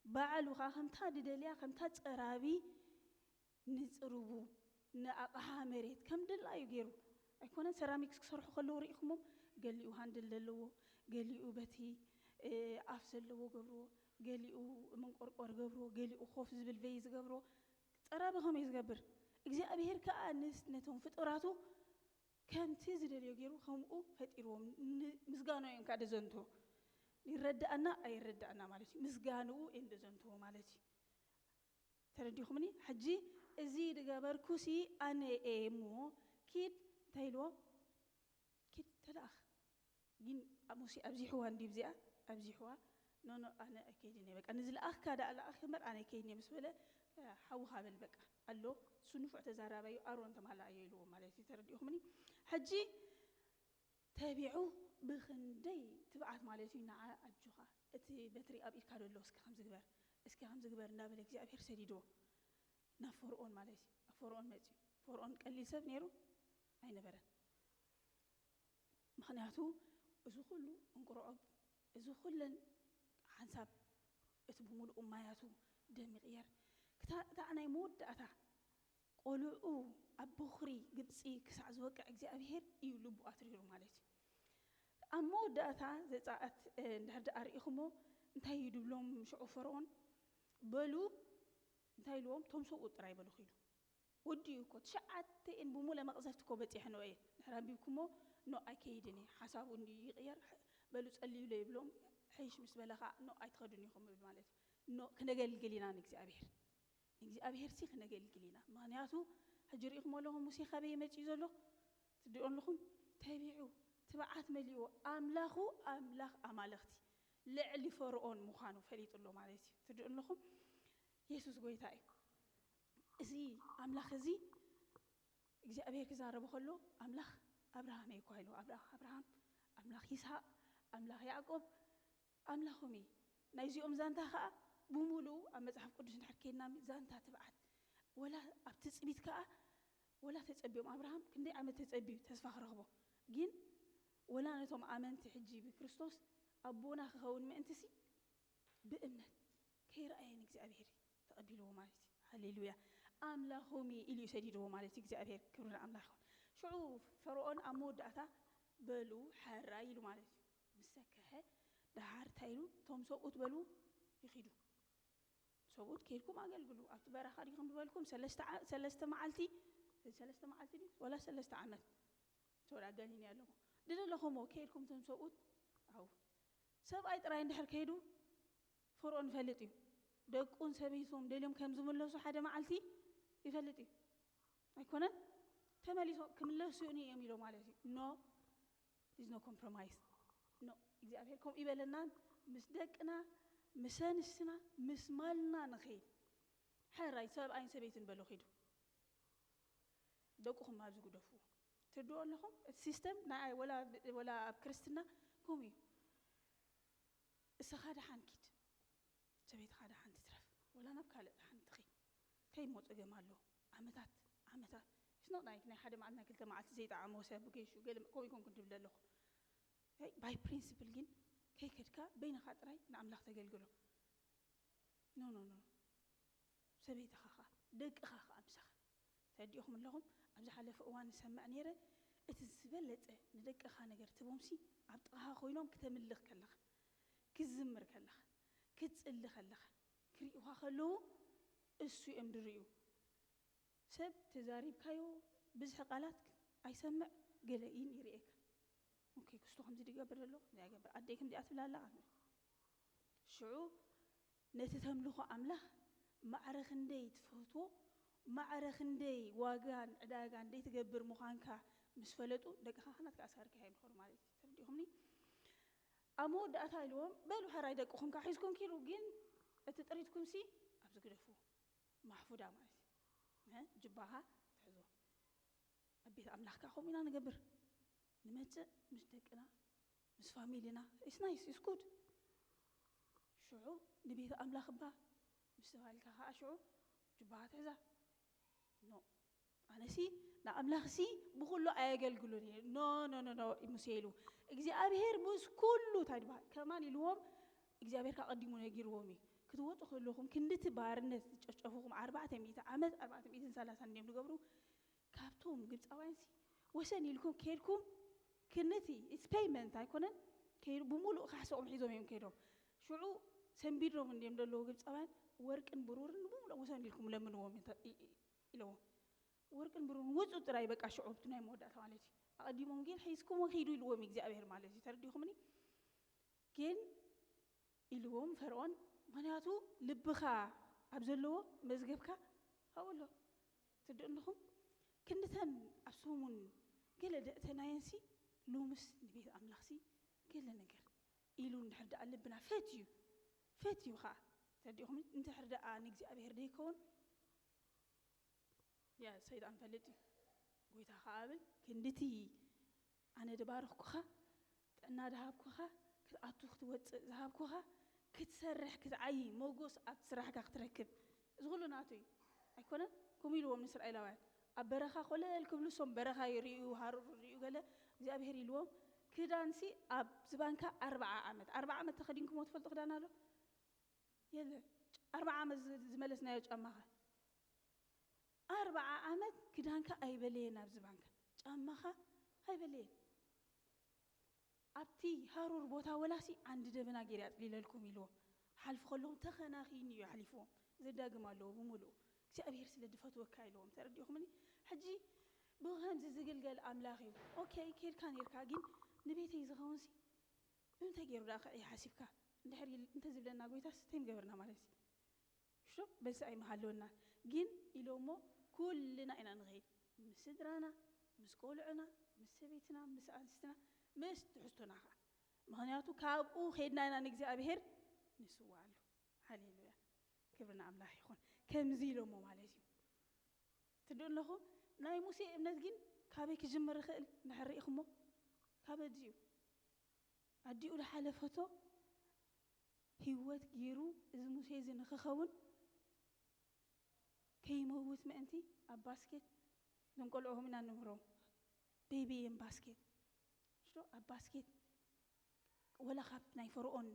ባዕሉ ኸዓ ከምታ ድደልያ፣ ከምታ ጸራቢ ንጽሩቡ፣ ንኣቕሓ መሬት ከም ድላዩ ገይሩ፣ ኣይኮነን ሰራሚክስ ክሰርሑ ከለዉ ርኢኹሞም? ገሊኡ ሃንድል ዘለዎ፣ ገሊኡ በቲ፣ እ፣ ኣፍ ዘለዎ ገብርዎ፣ ገሊኡ መንቆርቆር ገብርዎ፣ ገሊኡ ኮፍ ዝብል ቬይ ዝገብርዎ፣ ጠራቢ ከመይ ዝገብር እግዚኣብሔር ከዓ ንስ ነቶም ፍጡራቱ ከምቲ ዝደልዮ ገይሩ ከምኡ ፈጢርዎም። ምስጋኖ እዮም ከዓ ደዘንቱ። ይረዳእና ኣይረዳእና ማለት እዩ። ምስጋንኡ እዮም ደዘንትዎ ማለት እዩ። ተረዲኹምኒ? ሕጂ እዚ ዝገበርኩሲ ኣነ እየ እሞ ኪድ እንታይ ኢልዎ? ኪድ ተለኣኽ። ግን ሙሴ ኣብዚሕዋ እንዲ ብዚኣ ኣብዚሕዋ ኖኖ ኣነ ኣይከይድን እየ በቃ ንዝለኣኽካ ደኣ ለኣኽ እምበር ኣነ ኣይከይድን እየ ምስ በለ ሓውኻ በል በቃ ኣሎ እሱ ንፉዕ ተዛራባዩ ኣሮን ተማላኣዮ ኢልዎ ማለት እዩ። ተረዲኹምኒ? ሕጂ ተቢዑ ብኽንደይ ትብዓት ማለት እዩ። ንዓ ኣጆኻ እቲ በትሪ ኣብ ኢድካ ዘሎ እስኪ ከምዚ ግበር እስኪ ከምዚ ግበር እንዳበለ እግዚኣብሔር ሰዲድዎ ናብ ፈርኦን ማለት እዩ። ኣብ ፈርኦን መፅዩ። ፈርኦን ቀሊል ሰብ ነይሩ ኣይነበረን። ምኽንያቱ እዚ ኩሉ እንቁርዖብ እዚ ኩለን ሓንሳብ እቲ ብምሉኡ ማያቱ ደም ይቕየር ክታዕ ናይ መወዳእታ ቆልዑ ኣብ በኹሪ ግብፂ ክሳዕ ዝወቅዕ እግዚኣብሄር እዩ ልቡ ኣትሪሩ ማለት እዩ። ኣብ መወዳእታ ዘፃኣት እንድሕር ደኣ ርኢኹሞ እንታይ እዩ ድብሎም ሽዑ ፈርኦን በሉ እንታይ ኢልዎም ቶም ሰብኡት ጥራይ በሉ ኪዱ ወዲኡ እኮ ትሽዓተ እን ብሙለ መቕዘፍቲ እኮ በፂሐንኦ እየን ድሕር ኣንቢብኩሞ ኖ ኣይከይድን እየ ሓሳቡ እንዲ ይቕየር በሉ ፀልዩለ ይብሎም ሕይሽ ምስ በለ ከዓ ኖ ኣይትኸዱን ኢኹም ብል ማለት እዩ። ኖ ክነገልግል ኢና ንእግዚኣብሔር ንእግዚኣብሔር ሲ ክነገልግል ኢና። ምኽንያቱ ሕጂ ርኢኹም ኣለኹም ሙሴ ካበይ መፂኡ ዘሎ ትድኦ ኣለኹም ተቢዑ ትብዓት መሊእዎ ኣምላኹ ኣምላኽ ኣማለኽቲ ልዕሊ ፈርኦን ምዃኑ ፈሊጡ ኣሎ ማለት እዩ። ትድኦ ኣለኹም የሱስ ጎይታ እዩ። እዚ ኣምላኽ እዚ እግዚኣብሔር ክዛረቡ ከሎ ኣምላኽ ኣብርሃም እየ እኳ ኢሉ ኣምላኽ ኣብርሃም ኣምላኽ ይስሃቅ ኣምላኽ ያዕቆብ ኣምላኾም እዩ። ናይዚኦም ዛንታ ከዓ ብሙሉኡ ኣብ መፅሓፍ ቅዱስ እንድሕር ከይድና ዛንታ ትብዓት ወላ ኣብ ትፅቢት ከዓ ወላ ተፀቢዮም ኣብርሃም ክንደይ ዓመት ተፀቢዩ ተስፋ ክረኽቦ ግን ወላ ነቶም ኣመንቲ ሕጂ ብክርስቶስ ኣቦና ክኸውን ምእንትሲ ብእምነት ከይረኣየ ንእግዚኣብሔር ተቐቢልዎ ማለት እዩ። ሃሌሉያ ኣምላኾም ኢሉ እዩ ሰዲድዎ ማለት እዩ። እግዚኣብሔር ክብሪ ንኣምላኽ ይኹን። ሽዑ ፈርኦን ኣብ መወዳእታ በሉ ሓራ ኢሉ ማለት እዩ። ምስ ሰከሐ ደሓር እንታይ ኢሉ እቶም ሰብኡት በሉ ይኺዱ ሰብኡት ከይድኩም ኣገልግሉ ኣብቲ በረኻ ዲኹም ዝበልኩም ሰለስተ ዓ- ሰለስተ መዓልቲ ሰለስተ መዓልቲ ድዩ ወላ ሰለስተ ዓመት ተወዳገሊኒ ኣለኹ ድደለኹሞ ከይድኩም እቶም ሰብኡት ኣው ሰብኣይ ጥራይ እንድሕር ከይዱ ፈርኦን ይፈልጥ እዩ። ደቁን ሰበይቶም ደልዮም ከም ዝምለሱ ሓደ መዓልቲ ይፈልጥ እዩ። ኣይኮነን ተመሊሶም ክምለሱ እዮም ኢሎ ማለት እዩ። No, there is no compromise. No, እግዚኣብሔር ከምኡ ይበለናን ምስ ደቅና ምስ ኣንስትና ምስ ማልና ንኸይድ። ሕራይ ሰብኣይን ሰበይትን በሎ ኺዱ ደቁኹም ኣብዚ ግደፍዎ። ትርድኡ ኣለኹም? እቲ ሲስተም ናይ ወላ ወላ ኣብ ክርስትና ከምኡ እዩ። እሰኻ ደሓን ኪድ፣ ሰበይትኻ ደሓን ትትረፍ፣ ወላ ናብ ካልእ ደሓን ትኺድ። ከይሞ ጸገም ኣሎ። ዓመታት ዓመታት It's not like ናይ ሓደ መዓልቲ ናይ ክልተ መዓልቲ ዘይጠዓሞ ሰብ ገይሹ ገለ ከምኡ ይኮንኩን ትብል ኣለኹ። By principle ግን ከይከድካ በይንኻ ጥራይ ንኣምላኽ ተገልግሎ። No no no ሰበይትኻ ኸዓ ደቅኻ ኸዓ ምሳኻ ተረዲእኹም ኣለኹም ኣብ ዝሓለፈ እዋን ዝሰምዕ ነይረ እቲ ዝበለፀ ንደቅኻ ነገር ትቦምሲ ኣብ ጥቓኻ ኮይኖም ክተምልኽ ከለኻ ክትዝምር ከለኻ ክትፅሊ ከለኻ ክርእዩኻ ከለዉ እሱ እዮም ድርእዩ ሰብ ተዛሪብካዮ ብዝሒ ቃላት ኣይሰምዕ ገለ ኢን ይርእየካ ኦኬ ክስቶ ከምዚ ድገብር ዘሎ ዛይገብር ኣደይ ከምዚኣ ትብላ ኣላ ሽዑ ነቲ ተምልኾ ኣምላኽ ማዕረ ክንደይ ትፈትዎ ማዕረ ክንደይ ዋጋን ዕዳጋን ደይ ትገብር ምዃንካ ምስ ፈለጡ ደቅኻ ናትካ ኣሳርካ እዮም ዝኾኑ ማለት እዩ ተረዲኹምኒ ኣብ መወዳእታ ኢልዎም በሉ ሕራይ ደቅኹም ካ ሒዝኩም ኪዱ ግን እቲ ጥሪትኩም ሲ ኣብዚ ግደፍዎ ማሕፉዳ ማለት እዩ ጅባኻ ትሕዝዎ ኣብ ቤት ኣምላኽካ ከምኡ ኢና ንገብር ንመፅእ ምስ ደቅና ምስ ፋሚሊና It's nice, it's good ሽዑ ንቤት ኣምላኽ እባ ምስ ተባልካ ከዓ ሽዑ ጅባኻ ትሕዛ no ኣነሲ ንኣምላኽሲ ብኩሉ ኣየገልግሉን እየ no no no no ሙሴ ኢሉ እግዚኣብሄር ምስ ኩሉ እንታይ ድበሃል ከማን ኢልዎም እግዚኣብሄር ካቐዲሙ ነጊርዎም እዩ ክትወጡ ከለኹም ክንድቲ ባርነት ዝጨፍጨፉኹም ኣርባዕተ ሚእቲ ዓመት ኣርባዕተ ሚእትን ሰላሳን እዮም ዝገብሩ ካብቶም ግብፃውያንሲ ወሰን ኢልኩም ከይድኩም ክነቲ it's payment ኣይኮነን ከይዱ ብምሉእ ካሕሶኦም ሒዞም እዮም ከይዶም ሽዑ ሰንቢዶም እንድዮም ዘለዉ ግብፃውያን ወርቅን ብሩርን ብሙሉእ ውሰን ኢልኩም ለምንዎም ኢለዎም። ወርቅን ብሩርን ውፁ ጥራይ በቃ ሽዑ ኣብቲ ናይ መወዳእታ ማለት እዩ። ኣቐዲሞም ግን ሒዝኩሞ ኺዱ ኢልዎም እግዚኣብሔር ማለት እዩ። ተረዲኹምኒ? ግን ኢልዎም ፈርዖን፣ ምኽንያቱ ልብኻ ኣብ ዘለዎ መዝገብካ ኣብኡ ኣሎ። ትድእንኹም ክንድተን ኣብ ሰሙን ገለ ደእተናየንሲ ሎምስ ንቤት ኣምላኽሲ ገለ ነገር ኢሉ እንድሕር ደኣ ልብና ፈትዩ ፈትዩ ኸዓ ተዲኹም እንድሕር ደኣ ንእግዚኣብሔር ደይከውን ያ ሰይጣን ፈልጥ እዩ። ጎይታ ኸዓ ብል ክንድቲ ኣነ ድባርኽኩኻ ጥዕና ድሃብኩኻ ክትኣቱ ክትወፅእ ዝሃብኩኻ ክትሰርሕ ክትዓይ ሞጎስ ኣብቲ ስራሕካ ክትረክብ እዚ ኩሉ ናቱ እዩ። ኣይኮነን ከምኡ ኢልዎም ንእስራኤላውያን ኣብ በረኻ ኮለል ክብሉ ሶም በረኻ ይርእዩ ሃሩር ይርእዩ ገለ እግዚኣብሔር ኢልዎም ክዳንሲ ኣብ ዝባንካ ኣርባዓ ዓመት ኣርባዓ ዓመት ተኸዲንኩሞ ትፈልጡ ክዳን ኣሎ የለ ኣርባዓ ዓመት ዝመለስናዮ ጫማኻ ኣርባዓ ዓመት ክዳንካ ኣይበለየን ኣብዚ ባንካ ጫማኻ ኣይበለየን ኣብቲ ሃሩር ቦታ ወላሲ ዓንዲ ደበና ገይረ ኣፅሊለልኩም ኢልዎም ሓልፉ ከለዎም ተኸናኺኒ እዩ ሓሊፍዎም ዘዳግም ኣለዎ ብምሉኡ እግዚኣብሔር ስለ ድፈትወካ ኢልዎም ተረዲኹምኒ ሕጂ ብኸምዚ ዝግልገል ኣምላኽ እዩ ኦኬ ኬድካ ነርካ ግን ንቤተይ ዝኸውንሲ ብምንታይ ገይሩ ደኣ ክዕይ ሓሲብካ እንድሕር እንተዝብለና ጎይታስ እንታይ ምገበርና ማለት እዩ ሽቶ በዚ ኣይምሃለወና ግን ኢሎሞ ኩልና ኢና ንኸይድ ምስ ስድራና ምስ ቆልዑና ምስ ሰበይትና ምስ ኣንስትና ምስ ትሕዝቶና ከዓ ምክንያቱ ካብኡ ከይድና ኢና ንእግዚኣብሔር ንስዋኣሉ ሃሌሉያ ክብሪ ንኣምላኽ ይኹን ከምዚ ኢሎሞ ማለት እዩ ትድኡ ኣለኹ ናይ ሙሴ እምነት ግን ካበይ ክጅምር ይኽእል ንሕር ኢኹሞ ካበ እዩ ኣዲኡ ዝሓለፈቶ ህይወት ገይሩ እዚ ሙሴ እዚ ንክኸውን ከይመውት ምእንቲ ኣብ ባስኬት እዞም ቆልዑ ከምኡ ኢና ንምህሮም ቤቢ የን ባስኬት ሽዶ ኣብ ባስኬት ወላ ካብ ናይ ፈርኦን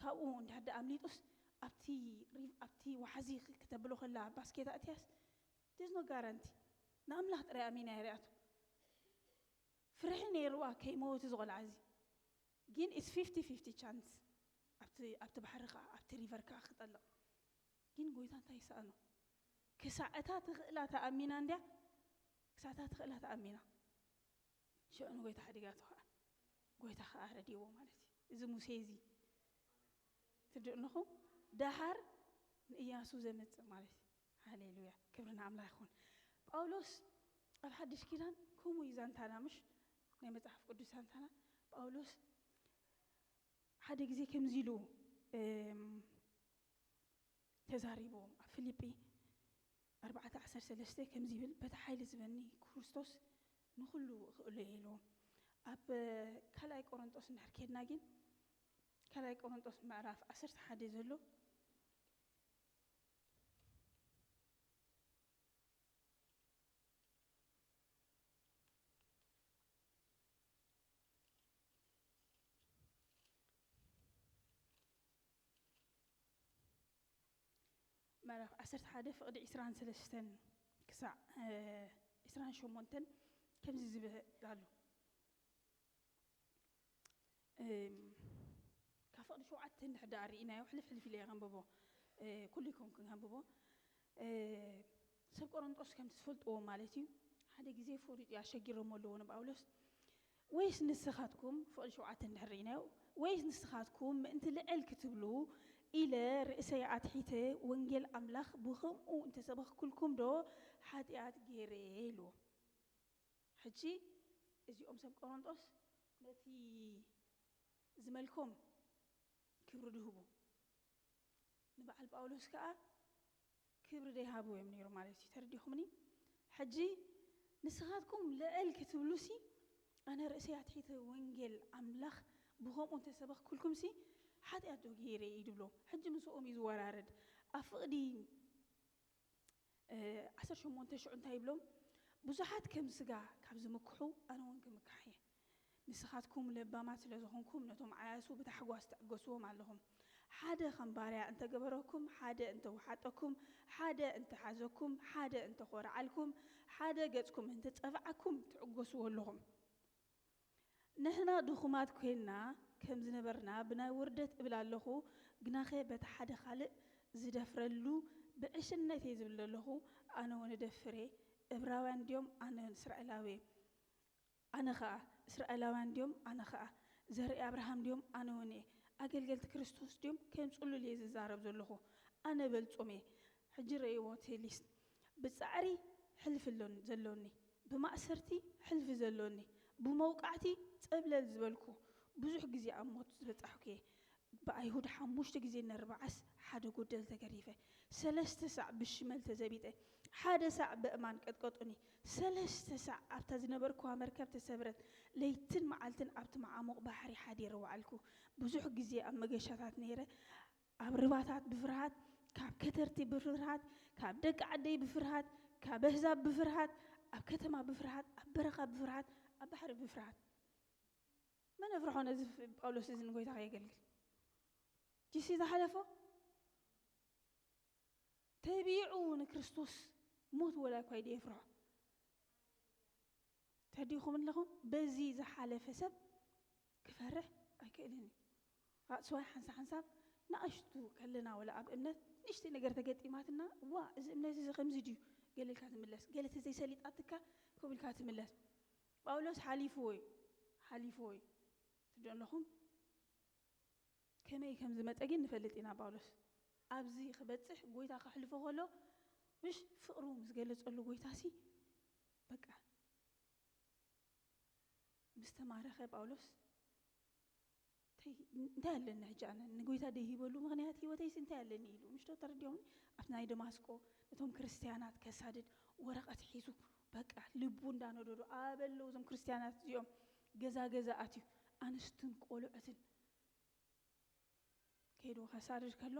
ካብኡ እንድሕር ደኣ ኣምሊጡስ ኣብቲ ሪቭ ኣብቲ ዋሕዚ ክተብሎ ከላ ኣብ ባስኬት ኣእትያስ there's no guarantee ንኣምላኽ ጥራይ ኣሚና የርያቱ ፍርሒ ነይርዋ ከይመወት ዝቆልዓ እዚ ግን it's fifty fifty chance ኣብቲ ኣብቲ ባሕሪ ከዓ ኣብቲ ሪቨር ከዓ ክጠልቕ ግን ጎይታ እንታይ ይሰኣኖ ክሳዕ እታ ትኽእላ ተኣሚና እንድያ ክሳዕ እታ ትኽእላ ተኣሚና ሽዑ ንጎይታ ሓዲጋቶ ከዓ ጎይታ ከዓ ረድይዎ ማለት እዩ እዚ ሙሴ እዚ ትድእንኹም ደሃር ንእያሱ ዘምፅእ ማለት እዩ ሃሌሉያ ክብሪ ንኣምላኽ ይኹን ጳውሎስ ኣብ ሓድሽ ኪዳን ከምኡ እዩ ዛንታና ምሽ ናይ መፅሓፍ ቅዱስ ዛንታና ጳውሎስ ሓደ ግዜ ከምዚ ኢሉ ተዛሪብዎም ኣብ ፊልጲ ኣርባዕተ ዓሰርተ ሰለስተ ከምዚ ይብል በቲ ሓይሊ ዝበኒ ክርስቶስ ንኹሉ እኽእሎ እየ ኢልዎም ኣብ ካልኣይ ቆሮንጦስ እንድሕር ኬድና ግን ካልኣይ ቆሮንጦስ ምዕራፍ ዓሰርተ ሓደ ዘሎ ምዕራፍ ዓሰርተ ሓደ ፍቕዲ ዕስራን ሰለስተን ክሳዕ ዕስራን ሸሞንተን ከምዚ ዝብል ኣሎ ካብ ፍቕዲ ሸውዓተ እንድሕር ደኣ ርኢናዮ ሕልፍ ሕልፍ ኢለ ከንብቦ ኩሉ ይኮንኩ ከንብቦ ሰብ ቆሮንጦስ ከምቲ ትፈልጥዎ ማለት እዩ ሓደ ግዜ ፍቕዲ ኣሸጊሮሞ ኣለዎ ንጳውሎስ ወይስ ንስኻትኩም ፍቕዲ ሸውዓተ እንድሕር ርኢናዮ ወይስ ንስኻትኩም ምእንቲ ልዕል ክትብሉ ኢለ ርእሰይ ኣትሒተ ወንጌል ኣምላኽ ብኸምኡ እንተሰበኽኩልኩም ዶ ሓጢኣት ገይረ ኢልዎ ሕጂ እዚኦም ሰብ ቆሮንጦስ ነቲ ዝመልኮም ክብሪ ድህቡ ንበዓል ጳውሎስ ከዓ ክብሪ ደይሃቡ እዮም ነይሩ ማለት እዩ ተረዲኹምኒ ሕጂ ንስኻትኩም ልዕል ክትብሉሲ ኣነ ርእሰይ ኣትሒተ ወንጌል ኣምላኽ ብኸምኡ እንተሰበኽኩልኩምሲ ሓጢኣት ዶ ገይረ እዩ ድብሎ ሕጂ ምስኦም እዩ ዝወራረድ ኣብ ፍቕዲ ዓሰርተ ሸሞንተ ሽዑ እንታይ ይብሎም ብዙሓት ከም ስጋ ካብ ዝምክሑ ኣነ እውን ክምካሕ እየ ንስኻትኩም ለባማት ስለ ዝኾንኩም ነቶም ዓያሱ ብታሕጓስ ትዕገስዎም ኣለኹም ሓደ ከም ባርያ እንተገበረኩም ሓደ እንተወሓጠኩም ሓደ እንተሓዘኩም ሓደ እንተኾርዓልኩም ሓደ ገጽኩም እንተጸፍዓኩም ትዕገስዎ ኣለኹም ንሕና ድኹማት ኮይንና ከም ዝነበርና ብናይ ውርደት እብል ኣለኹ፣ ግናኸ በቲ ሓደ ካልእ ዝደፍረሉ ብዕሽነት እየ ዝብል ዘለኹ። ኣነ እውን እደፍር እየ። እብራውያን ድዮም? ኣነ እውን እስራኤላዊ እየ። ኣነ ኸኣ እስራኤላውያን ድዮም? ኣነ ኸኣ ዘርኢ ኣብርሃም ድዮም? ኣነ እውን እየ። ኣገልገልቲ ክርስቶስ ድዮም? ከም ጽሉል እየ ዝዛረብ ዘለኹ። ኣነ በልጹም እየ። ሕጂ ረእይዎ እቲ ሊስት። ብጻዕሪ ሕልፊ ኣሎን-፣ ዘሎኒ፣ ብማእሰርቲ ሕልፊ ዘሎኒ፣ ብመውቃዕቲ ጸብለል ዝበልኩ፣ ብዙሕ ግዜ ኣብ ሞት ዝበጻሕኩ እየ። ብኣይሁድ ሓሙሽተ ግዜ ነርብዓስ ሓደ ጎደል ተገሪፈ፣ ሰለስተ ሳዕ ብሽመል ተዘቢጠ፣ ሓደ ሳዕ በእማን ቀጥቀጡኒ፣ ሰለስተ ሳዕ ኣብታ ዝነበርኩዋ መርከብ ተሰብረት፣ ለይትን መዓልትን ኣብቲ መዓሙቕ ባሕሪ ሓዲረ ወዓልኩ። ብዙሕ ግዜ ኣብ መገሻታት ነይረ፣ ኣብ ርባታት ብፍርሃት፣ ካብ ከተርቲ ብፍርሃት፣ ካብ ደቂ ዓደይ ብፍርሃት፣ ካብ ኣህዛብ ብፍርሃት፣ ኣብ ከተማ ብፍርሃት፣ ኣብ በረኻ ብፍርሃት፣ ኣብ ባሕሪ ብፍርሃት። መን የፍርሖ ነዚ ፍ-፣ ጳውሎስ እዚ ንጎይታ ከየገልግል? ጂሲ ዝሓለፎ ተቢዑ ንክርስቶስ ሞት ወላ እኳ ይደ የፍርሖ። ተዲኹም ኣለኹም? በዚ ዝሓለፈ ሰብ ክፈርሕ ኣይክእልን እዩ። ኣጽዋይ ሓንሳ ሓንሳብ ንኣሽቱ ከለና ወላ ኣብ እምነት ንእሽተይ ነገር ተገጢማትና፣ "ዋ፣ እዚ እምነት እዚ ከምዚ ድዩ?" ገለ ኢልካ ትምለስ። ገለ ተዘይሰሊጣትካ ከምኡ ኢልካ ትምለስ። ጳውሎስ ሓሊፍዎ እዩ፣ ሓሊፍዎ እዩ። ትሪኦ ኣለኹም? ከመይ ከም ዝመጸ ግን ንፈልጥ ኢና። ጳውሎስ ኣብዚ ክበጽሕ ጎይታ ከሕልፎ ከሎ፣ ምሽ ፍቕሩ ምስ ገለጸሉ ጎይታሲ በቃ ምስ ተማረኸ ጳውሎስ እንታይ፣ እንታይ ኣለኒ ሕጂ ኣነ? ንጎይታ ደይሂበሉ ምኽንያት ህይወተይስ እንታይ ኣለኒ ኢሉ፣ ምሽ ዶ ተረዲኦም? ኣብቲ ናይ ደማስቆ ነቶም ክርስትያናት ከሳድድ ወረቐት ሒዙ በቃ ልቡ እንዳነደዶ ኣበለው እዞም ክርስትያናት እዚኦም ገዛ ገዛ ኣትዩ ኣንስትን ቆልዑትን ከይዱ ከሳድድ ከሎ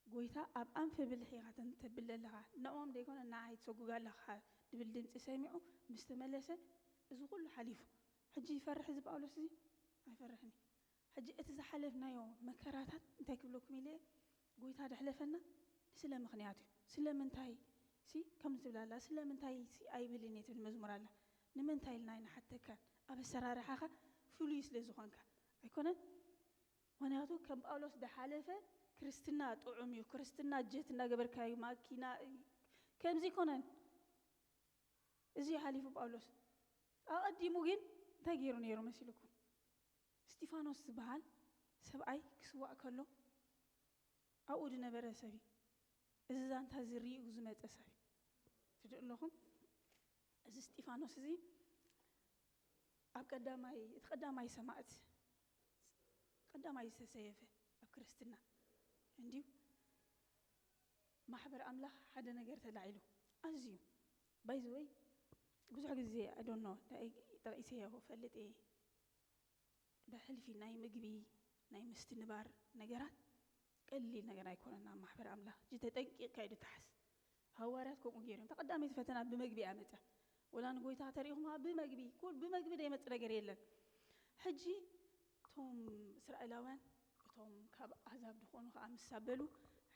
ጎይታ ኣብ ኣንፊ ብልሒ ኢኻ ተን-፣ ተብል ኣለኻ፣ ንዕኦም ደይኮነ ንዓይ ትሰጉግ ኣለኻ ድብል ድምፂ ሰሚዑ ምስ ተመለሰ እዚ ኩሉ ሓሊፉ። ሕጂ ይፈርሕ እዚ ጳውሎስ እዚ? ኣይፈርሕን እዩ። ሕጂ እቲ ዝሓለፍናዮ መከራታት እንታይ ክብለኩም ኢለ እየ? ጎይታ ደሕለፈና ስለ ምኽንያት እዩ። ስለምንታይ ሲ ከም ትብላላ ስለምንታይ ሲ ኣይብልን እየ ትብል መዝሙር ኣላ። ንምንታይ ኢልና ኣይንሓተካን? ኣብ ኣሰራርሓኻ ፍሉይ ስለ ዝኾንካ ኣይኮነን? ምኽንያቱ ከም ጳውሎስ ደሓለፈ ክርስትና ጥዑም እዩ። ክርስትና ጀት እናገበርካዩ ማኪና ከምዚ ኣይኮነን። እዚ ሓሊፉ ጳውሎስ። ኣቐዲሙ ግን እንታይ ገይሩ ነይሩ መሲልኩም? እስጢፋኖስ ዝበሃል ሰብኣይ ክስዋእ ከሎ ኣብኡ ዝነበረ ሰብ እዩ። እዚ ዛንታ እዚ ሪኡ ዝመጸ ሰብ እዩ። ትድኡ ኣለኹም? እዚ እስጢፋኖስ እዚ ኣብ ቀዳማይ፣ እቲ ቀዳማይ ሰማዕት፣ ቀዳማይ ዝተሰየፈ ኣብ ክርስትና እንድዩ። ማሕበር ኣምላኽ ሓደ ነገር ተላዒሉ ኣዝዩ፣ by the way፣ ብዙሕ ግዜ፣ I don't know፣ እንታይ ጠቒሰዮ ፈልጥ እየ፣ ብሕልፊ ናይ ምግቢ፣ ናይ ምስትንባር ነገራት ቀሊል ነገር ኣይኮነን ኣብ ማሕበር ኣምላኽ። እጂ ተጠንቂቕካ እዩ ድተሓዝ። ሃዋርያት ከምኡ ገይሮም። እታ ቀዳመይቲ ፈተና ብመግቢ እያ መጽያ። ወላ ንጎይታ ተሪእኹማ ብመግቢ፣ ኩል ብመግቢ ዘይመጽእ ነገር የለን። ሕጂ እቶም እስራኤላውያን፣ እቶም ካብ ኣህዛብ ዝኾኑ ከኣ ምስ ኣበሉ፣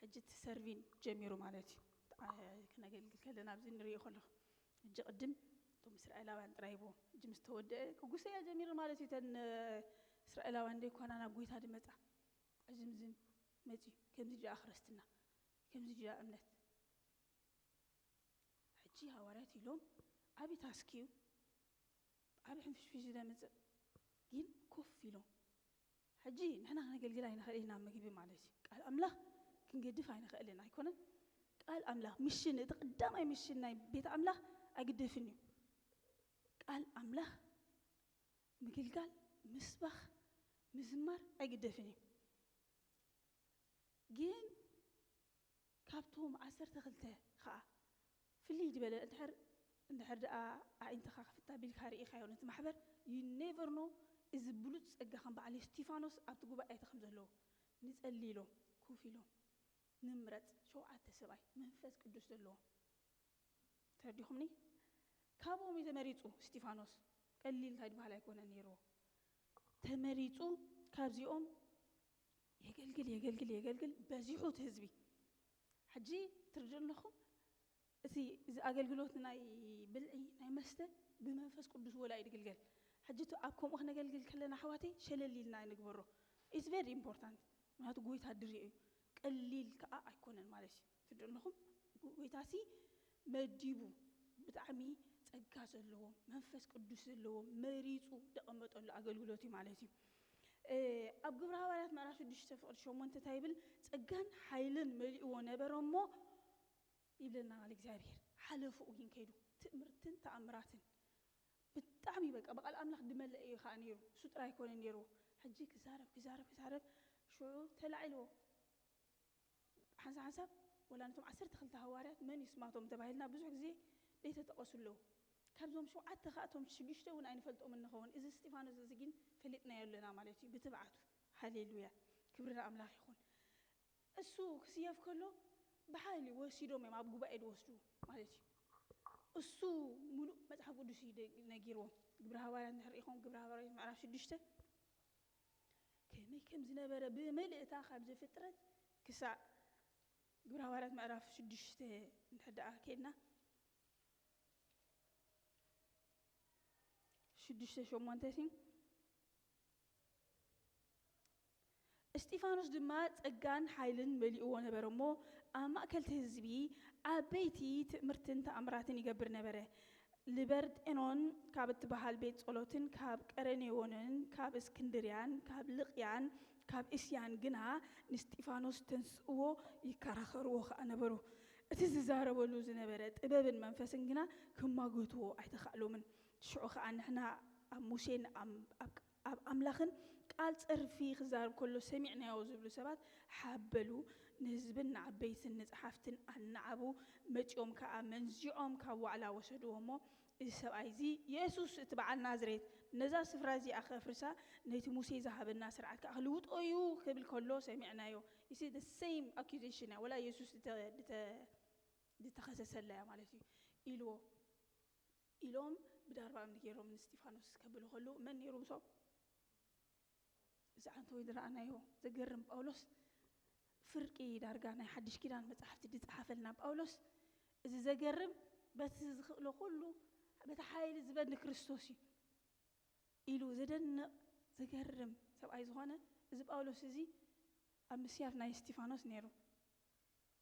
ሕጂ እቲ ሰርቪን ጀሚሩ ማለት እዩ። ኣ-፣ ክነገልግል ከለና ኣብዚ ንሪኦ ከለኹ። ሕጂ ቅድም እቶም እስራኤላውያን ጥራይ ይብዎ። ሕጂ ምስ ተወደአ ክጉሰያ ጀሚሩ ማለት እዩ። እተን፣ እ፣ እስራኤላውያን ደይኮና ናብ ጎይታ ድመጻ። ዕዝምዝም መጺኡ። ከምዚ ድኣ ክርስትና፣ ከምዚ ድኣ እምነት። ሕጂ ሃዋርያት ኢሎም፣ ዓቢ ታስክ እዩ፣ ዓቢ ሕንፍሽፍሽ ዘምጽእ። ግን ኮፍ ኢሎም። ሕጂ ንሕና ክነገልግል ኣይንኽእል ኢና፣ ምግቢ ማለት እዩ። ቃል ኣምላኽ ክንገድፍ ኣይንኽእልን፣ ኣይኮነን? ቃል ኣምላኽ፣ ምሽን፣ እቲ ቀዳማይ ምሽን ናይ ቤት ኣምላኽ ኣይግደፍን እዩ። ቃል ኣምላኽ ምግልጋል፣ ምስባኽ፣ ምዝማር ኣይግደፍን እዩ። ግን ካብቶም ዓሰርተ ክልተ ኸኣ ፍልይ ዝበለ እንድሕር፣ እንድሕር ደኣ ኣዒንትኻ ክፍት ኣቢልካ ርኢኻዮ ነቲ ማሕበር፣ you never know፣ እዚ ብሉጽ ጸጋ ከም በዓል እስቲፋኖስ ኣብቲ ጉባኤ እቲ ከም ዘለዎ። ንጸሊ ኢሎም፣ ኮፍ ኢሎም፣ ንምረጽ፣ ሸውዓተ ሰብኣይ መንፈስ ቅዱስ ዘለዎም። ተረዲኹምኒ? ካብኦም እዩ ተመሪጹ እስቲፋኖስ። ቀሊል እንታይ ዝበሃል ኣይኮነን ነይርዎ። ተመሪጹ ካብዚኦም የገልግል፣ የገልግል፣ የገልግል፣ በዚሑ እቲ ህዝቢ። ሕጂ ትርድኡ ኣለኹም? እቲ፣ እዚ ኣገልግሎት ናይ ብልዒ፣ ናይ መስተ ብመንፈስ ቅዱስ ወላ እዩ ድግልገል። ሕጂ እቲ ኣብ ከምኡ ክነገልግል ከለና ኣሕዋተይ ሸለል ኢልና ንግበሮ። It's very important። ምክንያቱ ጎይታ ድሪኦ እዩ። ቀሊል ከዓ ኣይኮነን ማለት እዩ። ትድንኹም ጎይታሲ መዲቡ ብጣዕሚ ጸጋ ዘለዎ መንፈስ ቅዱስ ዘለዎ መሪጹ ደቐመጠሉ ኣገልግሎት እዩ ማለት እዩ። ኣብ ግብረ ሃዋርያት ምዕራፍ ሽዱሽተ ፍቕዲ ሸሞንተ እንታይ ይብል? ጸጋን ሓይልን መሊእዎ ነበረ እሞ ይብለና ቃል እግዚኣብሔር። ሓለፉ ግን ከይዱ ትእምርትን ተኣምራትን ብጣዕሚ በቃ ብቃል ኣምላኽ ድመለእ እዩ ከዓ ነይሩ። እሱ ጥራይ ኣይኮነ ነይርዎ። ሕጂ ክዛረብ ክዛረብ ክዛረብ ሽዑ ተላዒልዎ። ሓንሳብ ሓንሳብ ወላ ነቶም ዓሰርተ ክልተ ሃዋርያት መን እዩ ስማቶም ተባሂልና ብዙሕ ግዜ ዘይተጠቐሱ ኣለዉ። ካብዞም ሸውዓተ ከዓ እቶም ሽዱሽተ እውን ኣይንፈልጦምን ንኸውን። እዚ እስጢፋኖስ እዚ ግን ፈሊጥናዮ ኣለና ማለት እዩ ብትብዓቱ። ሃሌሉያ ክብሪ ንኣምላኽ ይኹን። እሱ ክስየፍ ከሎ ብሓይሊ ወሲዶም እዮም ኣብ ጉባኤ ድወስዱ ማለት እዩ። እሱ ሙሉእ መፅሓፍ ቅዱስ እዩ ደ- ነጊርዎም። ግብረ ሃዋርያት እንድሕር ኢኹም ግብረ ሃዋርያት ምዕራፍ ሽዱሽተ ከመይ ከም ዝነበረ ብምልእታ ካብ ዘፍጥረት ክሳዕ ግብረ ሃዋርያት ምዕራፍ ሽዱሽተ እንድሕር ደኣ ከድና ሽዱሽተ ሸሞንተ ሲ እስጢፋኖስ ድማ ጸጋን ሓይልን መሊእዎ ነበረ እሞ ኣብ ማእከል እቲ ህዝቢ ዓበይቲ ትእምርትን ተኣምራትን ይገብር ነበረ። ልበርጤኖን ካብ እትበሃል ቤት ጸሎትን ካብ ቀረኔዎንን ካብ እስክንድርያን ካብ ልቕያን ካብ እስያን ግና ንስጢፋኖስ ተንስእዎ ይከራኸርዎ ከኣ ነበሩ። እቲ ዝዛረበሉ ዝነበረ ጥበብን መንፈስን ግና ክማጎትዎ ኣይተኻእሎምን። ሽዑ ከኣ ንሕና ኣብ ሙሴን ኣብ ኣብ ኣምላኽን ቃል ጸርፊ ክዛረብ ከሎ ሰሚዕናዮ ዝብሉ ሰባት ሓበሉ። ንህዝብን ንዓበይትን ንጸሓፍትን ኣናዓቡ። መጺኦም ከኣ መንዚዖም ካብ ዋዕላ ወሰድዎ እሞ እዚ ሰብኣይ እዚ የሱስ እቲ በዓል ናዝሬት ነዛ ስፍራ እዚኣ ከፍርሳ ነቲ ሙሴ ዝሃበና ስርዓት ከኣ ክልውጦ እዩ ክብል ከሎ ሰሚዕናዮ። You see the same accusation እያ ወላ የሱስ ድተ- ድተ- ዝተኸሰሰላ እያ ማለት እዩ ኢልዎ ኢሎም ብዳርባ እምኒ ገይሮም ንስጢፋኖስ ከብሉ ከለዉ መን ነይሩ ምስኦም? እዚ ዓንተወይ ዝረኣናዮ ዘገርም ጳውሎስ ፍርቂ ዳርጋ ናይ ሓድሽ ኪዳን መጻሕፍቲ ዝጸሓፈልና ጳውሎስ እዚ ዘገርም በቲ ዝኽእሎ ኩሉ በቲ ሓይሊ ዝበኒ ክርስቶስ እዩ ኢሉ ዘደንቕ ዘገርም ሰብኣይ ዝኾነ እዚ ጳውሎስ እዚ ኣብ ምስያፍ ናይ እስጢፋኖስ ነይሩ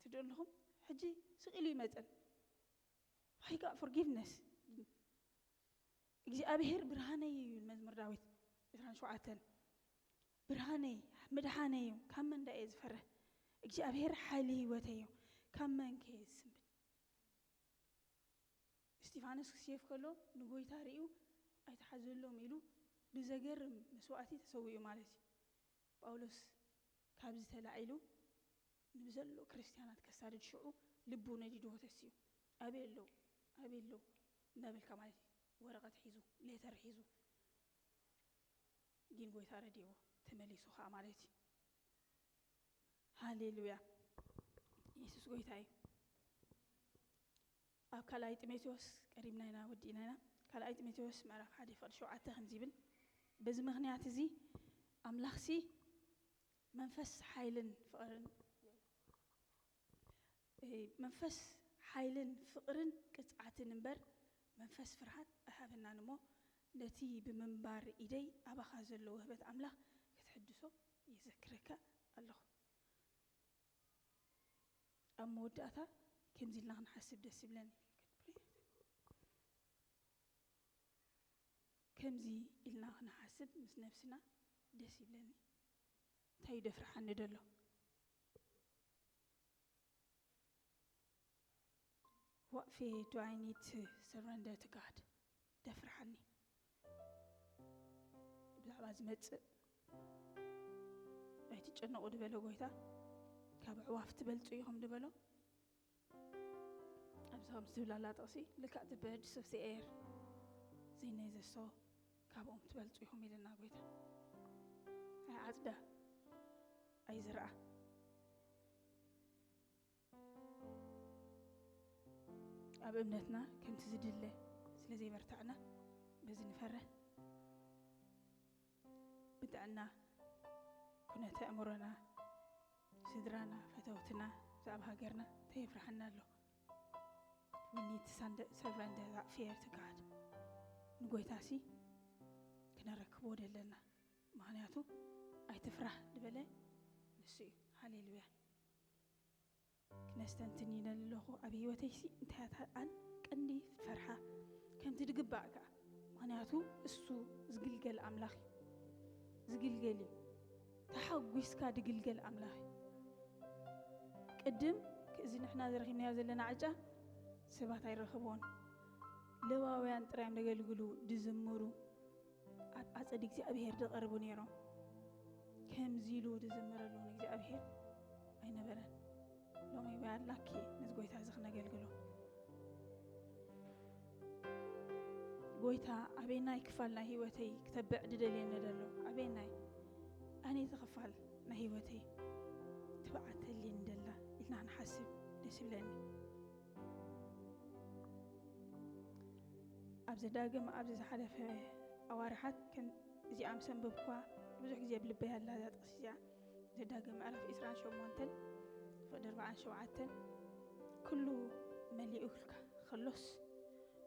ትድኡ ኣለኹም ሕጂ ስቕ ኢሉ ይመጸን ፋይጋ ፎርጊቭነስ እግዚኣብሔር ብርሃነይ እዩ መዝሙር ዳዊት ዕስራን ሸውዓተን ብርሃነይ ምድሓነይ እዩ ካብ መን ዳ እየ ዝፈርህ እግዚኣብሔር ሓይሊ ህይወተይ እዩ ካብ መን ከ ዝስንብድ እስጢፋኖስ ክስየፍ ከሎ ንጎይታ ርእዩ ኣይተሓዘሎም ኢሉ ብዘገርም መስዋእቲ ተሰዊኡ ማለት እዩ ጳውሎስ ካብዚ ተላዒሉ ንብዘሎ ክርስትያናት ከሳድድ ሽዑ ልቡ ነዲድዎ ተሲኡ ኣበይ ኣለዉ ኣበይ ኣለዉ እናበልካ ማለት እዩ ወረቐት ሒዙ ሌተር ሒዙ ግን ጎይታ ረድዎ ተመሊሱ ከዓ ማለት እዩ ሃሌሉያ የሱስ ጎይታ እዩ ኣብ ካልኣይ ጢሞቴዎስ ቀሪብና ኢና ወዲእና ኢና ካልኣይ ጢሞቴዎስ ምዕራፍ ሓደ ፍቕዲ ሸውዓተ ከምዚ ይብል በዚ ምኽንያት እዚ ኣምላኽሲ መንፈስ ሓይልን ፍቕርን መንፈስ ሓይልን ፍቕርን ቅፅዓትን እምበር መንፈስ ፍርሃት ኣይሃበናን እሞ ነቲ ብምንባር ኢደይ ኣባኻ ዘሎ ውህበት ኣምላኽ ክትሕድሶ የዘክረካ ኣለኹ ኣብ መወዳእታ ከምዚ ኢልና ክንሓስብ ደስ ይብለኒ ከምዚ ኢልና ክንሓስብ ምስ ነብስና ደስ ይብለኒ እንታይ እዩ ደፍርሓኒ ደሎ What fear do I need to surrender to God? ደፍርሓኒ ብዛዕባ ዝመፅእ ኣይትጨነቑ ዝበለ ጎይታ ካብ ኣዕዋፍ ትበልፁ ኢኹም ዝበሎ ኣብዚ ከም ዝብላላ ጥቕሲ ልክዕ the birds of the air ዝነይ ዘሶ ካብኦም ትበልፁ ኢኹም ኢልና ጎይታ ኣይዓፅዳ ኣይዝርኣ ኣብ እምነትና ከምቲ ዝድለ ስለ ዘይበርታዕና በዚ ንፈርህ ብጥዕና ኩነተ ኣእምሮና ስድራና ፈተውትና ብዛዕባ ሃገርና እንታይ የፍርሓና ኣሎ We need to surrender that fear to God ንጎይታሲ ክነረክቦ ደለና ምክንያቱ ኣይትፍራህ ዝበለ ንሱ እዩ ሃሌሉያ ክነስተንትን ይደሊ ኣለኹ። ኣብ ህይወተይሲ እንታይ እያ እታ ቀንዲ ፍርሓ? ከምቲ ድግባእ ከኣ፣ ምኽንያቱ እሱ ዝግልገል ኣምላኽ እዩ። ዝግልገል እዩ። ተሓጒስካ ድግልገል ኣምላኽ እዩ። ቅድም፣ እዚ ንሕና ዝረኺብናዮ ዘለና ዕጫ ሰባት ኣይረኽብዎን። ለዋውያን ጥራይ እዮም ዘገልግሉ፣ ድዝምሩ፣ ኣብ ኣጸድ እግዚኣብሔር ድቐርቡ ነይሮም። ከምዚ ኢሉ ድዝምረሉ ንእግዚኣብሔር ኣይነበረን። ሎሚ ወይ ኣላኪ ነዚ ጎይታ እዚ ክነገልግሎ። ጎይታ፣ ኣበየናይ ክፋል ናይ ህይወተይ ክተብዕ ድደልየኒ ደሎ? ኣበየናይ ኣነይቲ ክፋል ናይ ህይወተይ ትብዓተልየኒ ደላ ኢልና ንሓስብ ደስ ይብለኒ። ኣብ ዘዳግም፣ ኣብዚ ዝሓለፈ ኣዋርሓት፣ ከም እዚኣ ምስ ኣንበብኳ፣ ብዙሕ ግዜ ኣብ ልበይ ኣላ እዛ ጥቕሲ እዚኣ። ዘዳግም ምዕራፍ ዕስራን ሸሞንተን፣ ፍቕዲ ኣርባዓን ሸውዓተን፣ "ኩሉ መሊኡልካ ከሎስ፣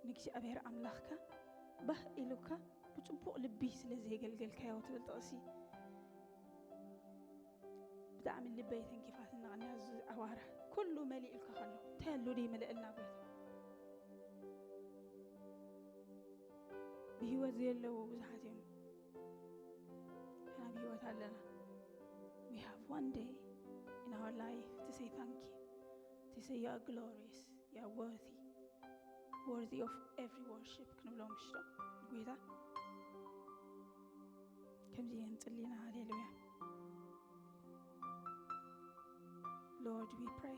ንእግዚኣብሔር ኣምላኽካ ባህ ኢሉካ ብጽቡቕ ልቢ ስለ ዘየገልገልካዮ" ትብል ጥቕሲ፣ ብጣዕሚ ልበይ ተንኪፋትኒ። ቅንያ እዚ ኣዋርሕ፣ ኩሉ መሊኡልካ ከሎ፣ እንታይ ኣሎ ደይመልእልና ጎይታ? ብህይወት ዘየለዉ ብዙሓት እዮም። ንሕና ብህይወት ኣለና። We have one day in our life to say thank you, to say you are glorious, you are worthy, worthy of every worship ክንብሎ ምሽቶ ንጎይታ ከምዚ ንጽሊ ኢና። ሃሌሉያ። Lord, we pray።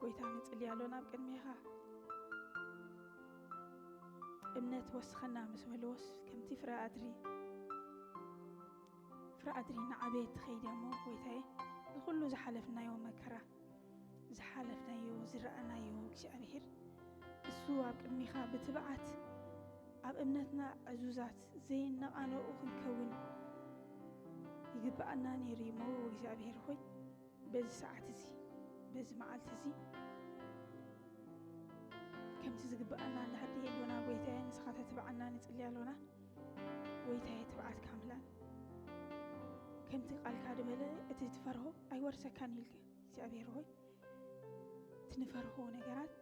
ጎይታ፣ ንጽሊ ኣሎና ኣብ ቅድሜኻ። እምነት ወስኸና ምስ በልዎስ፣ ከምቲ ፍረ ኣድሪ፣ ፍረ ኣድሪ እናዓበየ ትኸይድ እያ እሞ፣ ጎይታዬ፣ ንኹሉ ዝሓለፍናዮ መከራ፣ ዝሓለፍናዮ፣ ዝረኣናዮ፣ እግዚኣብሔር፣ እሱ ኣብ ቅድሜኻ ብትብዓት፣ ኣብ እምነትና ዕዙዛት፣ ዘይነቓነቑ ክንከውን ይግብኣና ነይሩ እሞ፣ እግዚኣብሔር ሆይ፣ በዚ ሰዓት እዚ፣ በዚ መዓልቲ እዚ፣ ከምቲ ዝግብኣና እንድሕር ደይህልወና፣ ጎይታዬ፣ ንስኻ ተትብዓና ንጽሊ ኣሎና። ጎይታዬ፣ ትብዓትካ ምላን። ከምቲ ቃልካ ዝበለ፣ እቲ ትፈርሆ ኣይወርሰካን ኢልካ፣ እግዚኣብሔር ሆይ፣ እቲ ንፈርሆ ነገራት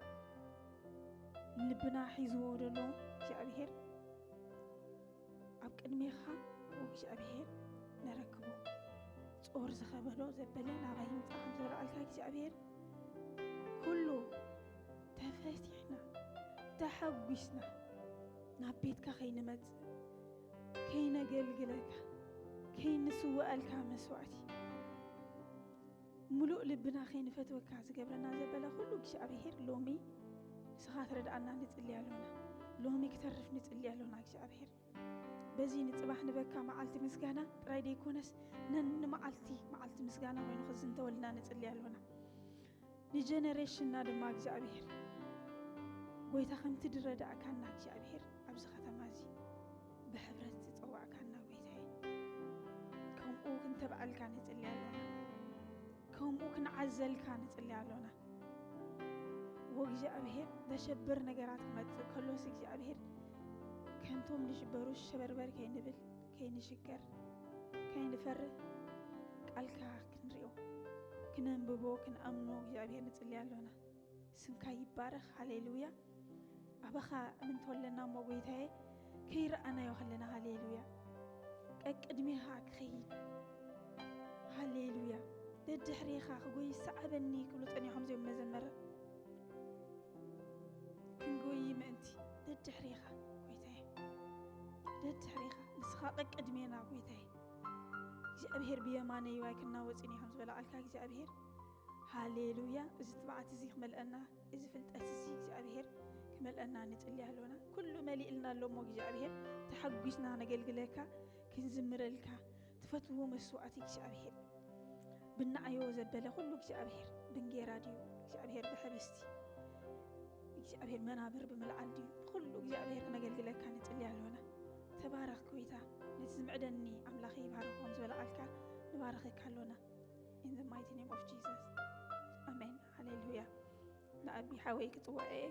ልብና ሒዝዎ ዘሎ እግዚኣብሔር፣ ኣብ ቅድሜኻ እግዚኣብሔር ነረክቦ። ጾር ዝኸበዶ ዘበለ ናባይ ይምጻእ ከም ዝበልዓልካ እግዚኣብሔር፣ ኩሉ ተፈቲሕና፣ ተሓጒስና ናብ ቤትካ ከይንመጽእ፣ ከይነገልግለካ፣ ከይንስውኣልካ መስዋዕቲ፣ ምሉእ ልብና ከይንፈትወካ ዝገብረና ዘበለ ኩሉ እግዚኣብሔር ሎሚ ንስኻ ትረድኣና ንጽሊ ኣሎና። ሎሚ ክተርፍ ንጽሊ ኣሎና እግዚኣብሔር። በዚ ንጽባሕ ንበካ መዓልቲ ምስጋና ጥራይ ደይኮነስ፣ ነንመዓልቲ መዓልቲ ምስጋና ኮይኑ ክዝንተወልና ንጽሊ ኣሎና። ንጀነሬሽንና ድማ እግዚኣብሔር ጎይታ ከምቲ ድረዳእካና እግዚኣብሔር ኣብዚ ከተማ እዚ ብሕብረት ዝጸዋዕካና ጎይታዬ፣ ከምኡ ክንተብዓልካ ንጽሊ ኣሎና። ከምኡ ክንዓዘልካ ንጽሊ ኣሎና። ወእግዚኣብሔር፣ ዘሸብር ነገራት ክመጽእ ከሎስ እግዚኣብሔር፣ ከምቶም ዝሽበሩ ሸበርበር ከይንብል፣ ከይንሽገር፣ ከይንፈርህ፣ ቃልካ ክንሪኦ፣ ክነንብቦ፣ ክንኣምኖ እግዚኣብሔር ንጽሊ ኣሎና። ስምካ ይባረኽ። ሃሌሉያ። ኣባኻ እምንቶ ኣለና እሞ ጎይታዬ፣ ከይረኣናዮ ከለና፣ ሃሌሉያ፣ ቀቅድሜኻ ክኸይድ፣ ሃሌሉያ፣ ደድሕሬኻ ክጎይ ይሰዓበኒ ክብሉ ጸኒሖም እዚኦም መዘመር። ክንጎይ ምእንቲ ደድሕሬኻ ጎይታዬ፣ ደድሕሬኻ ንስኻ ቀቅድሜና ጎይታዬ። እግዚኣብሔር ብየማነይ ዋይ ክናወጽን እዮም ዝበለ ቃልካ እግዚኣብሔር። ሃሌሉያ። እዚ ትብዓት እዚ ክመልአና፣ እዚ ፍልጠት እዚ እግዚኣብሔር ክመልአና ንጽሊ ኣሎና። ኩሉ መሊእልና ኣሎ እሞ እግዚኣብሔር ተሓጒስና ነገልግለካ፣ ክንዝምረልካ፣ ትፈትዎ መስዋዕቲ እግዚኣብሔር። ብናዓዮ ዘበለ ኩሉ እግዚኣብሔር ብንጌራ ድዩ? እግዚኣብሔር ብሕብስቲ እግዚኣብሔር መናብር ብምልዓል ድዩ? ብኩሉ እግዚኣብሔር ክነገልግለካ ንጽሊ ኣሎና። ተባረኽ ጎይታ፣ ነቲ ዝምዕደኒ ኣምላኸ ይባርኾም ዝበለ ቃልካ ንባረኸካ ኣሎና። In the mighty name of Jesus. ኣሜን። ሃሌሉያ። ንኣቢ ሓወይ ክጽውዖ እየ።